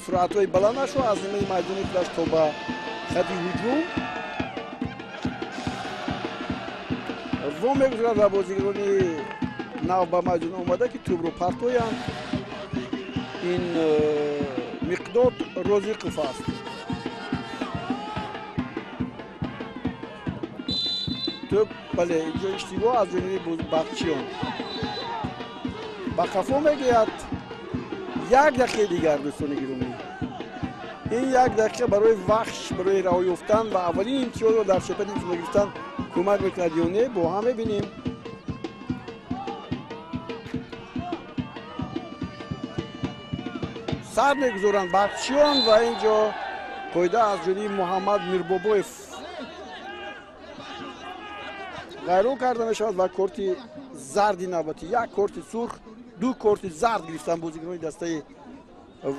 суръатҳои баландашро аз нимаи майдони худаш то ба хати ҳуҷум во мегузорад ва бозигарони нав ба майдон омада ки тӯбро партоянд. Ин Миқдод Розиқов аст. Тӯб, бале, инҷо иштибоҳ аз ҷониби Бахтчиён ба қафо мегӯяд. 1 дақиқаи дигар, дӯстони гиромӣ, ин 1 дақиқа барои Вахш, барои раҳо ёфтан ва аввалин имтиёзро дар чемпионати футбол гирифтан кӯмак мекунад ё не, бо ҳам мебинем. Сар мегузоранд Бахтчиён ва инҷо қоида аз ҷониби Муҳаммад Мирбобоев ғайрон карда мешавад ва корти зарди навбатӣ, як корти сурх, 2 корти зард гирифтан бозигарони дастаи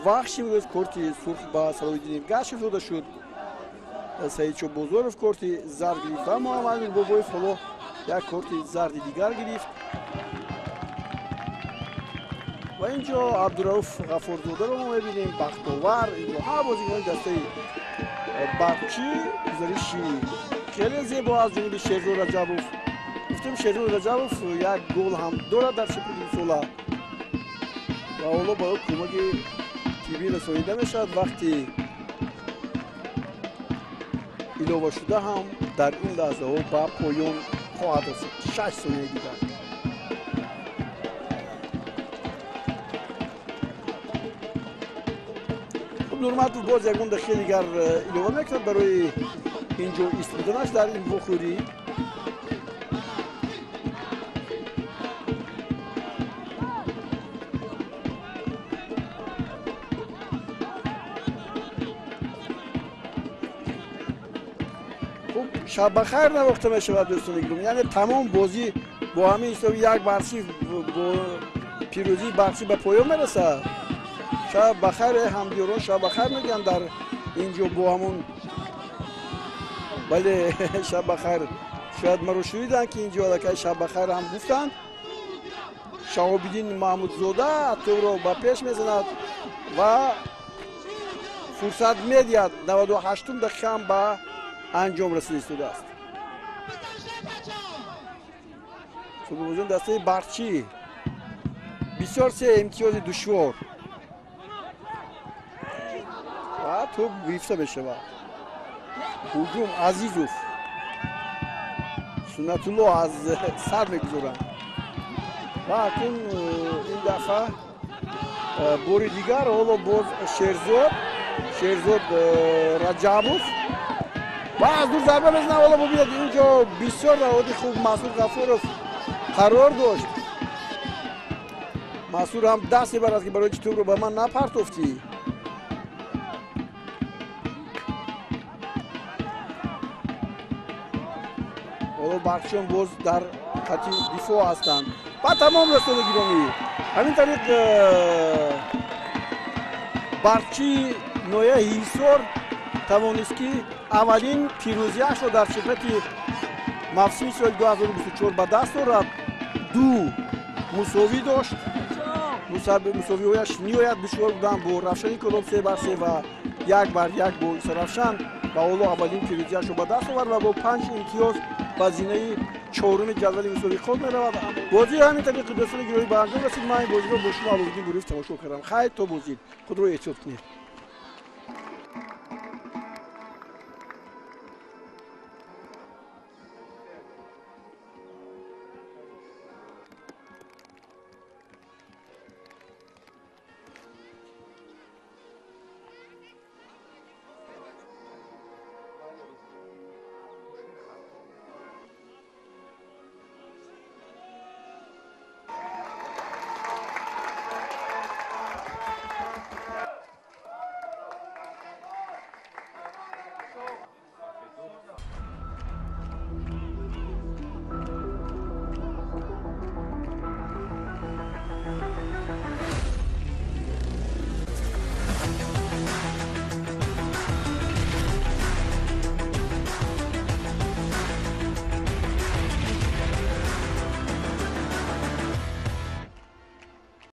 Вахш. Имрӯз корти сурх ба Салоҳиддин Гашев дода шуд, Саидшо Бозоров корти зард гирифт ва Муҳаммад Мирбобоев ҳоло як корти зарди дигар гирифт. Ва инҷо Абдурауф Ғаффорзодаро мо мебинем, Бахтовар, инҷо ҳама бозигарони дастаи Барқчӣ. Гузариши хеле зебо аз ҷониби Шерзод Раҷабов. Гуфтем, Шерзод Раҷабов як гол ҳам дорад дар чемпионати имсола ва ҳоло ба ӯ кӯмаки тиббӣ расонида мешавад. Вақти илова шуда ҳам дар ин лаҳзаҳо ба поён хоҳад расид. 6 сонияи дигар. Хуб, Нурматов боз ягон дақиқаи дигар илова мекунад барои инҷо истоданаш дар ин вохӯрӣ. Хуб, шаб бахайр навохта мешавад, дӯстони гиромӣ. Яъне тамом бозӣ бо ҳамин ҳисоби 1-0 бо пирӯзии Барқчӣ ба поён мерасад. Шаб бахайр, ҳамдиёрон, шаб бахайр мегӯянд дар инҷо бо ҳамон, бале, шаб бахайр Шояд маро шуниданд, ки инҷо аллакай шаббахайр ҳам гуфтанд. Шаҳобиддин Маҳмудзода тӯбро ба пеш мезанад ва фурсат медиҳад. 98-ум дақиқа ҳам ба анҷом расида истодааст. Футболбозони дастаи Барчӣ бисёр се имтиёзи душвор ва тӯб гирифта мешавад. Ҳуҷум Азизов, Суннатулло аз сар мегузоранд ва акнун ин дафъа бори дигар ҳоло боз Шерзод Раҷабов ва аз дур зарба мезанад. Ҳоло бубинед, инҷо бисёр раводи хуб Масуд Ғафуров қарор дошт. Масуд ҳам даст мебарад, ки барои чӣ тӯбро ба ман напартофтӣ. Ҳоло Барқчиён боз дар хати дифоъ ҳастанд. Ба тамом расода гиромӣ. Ҳамин тариқ Барқчии ноҳияи Ҳисор тавонист, ки аввалин пирӯзиашро дар чемпионати мавсими соли 2024 ба даст орад. Ду мусовӣ дошт. Мусовиҳояш ниҳоят душвор буданд бо Равшани Кӯлоб 3-3 ва 1-1 бо Исаравшан ва ҳоло аввалин пирӯзиашро ба даст овард ва бо 5 имтиёз ба зинаи чоруми ҷадвали мусобиқот меравад. Бозии ҳамин тариқи дӯстони гиромӣ ба анҷом расид. Ман ин бозиро бо шумо Аловиддин Гуриев тамошо кардам. Хайр, то бозид. Худро эҳтиёт кунед.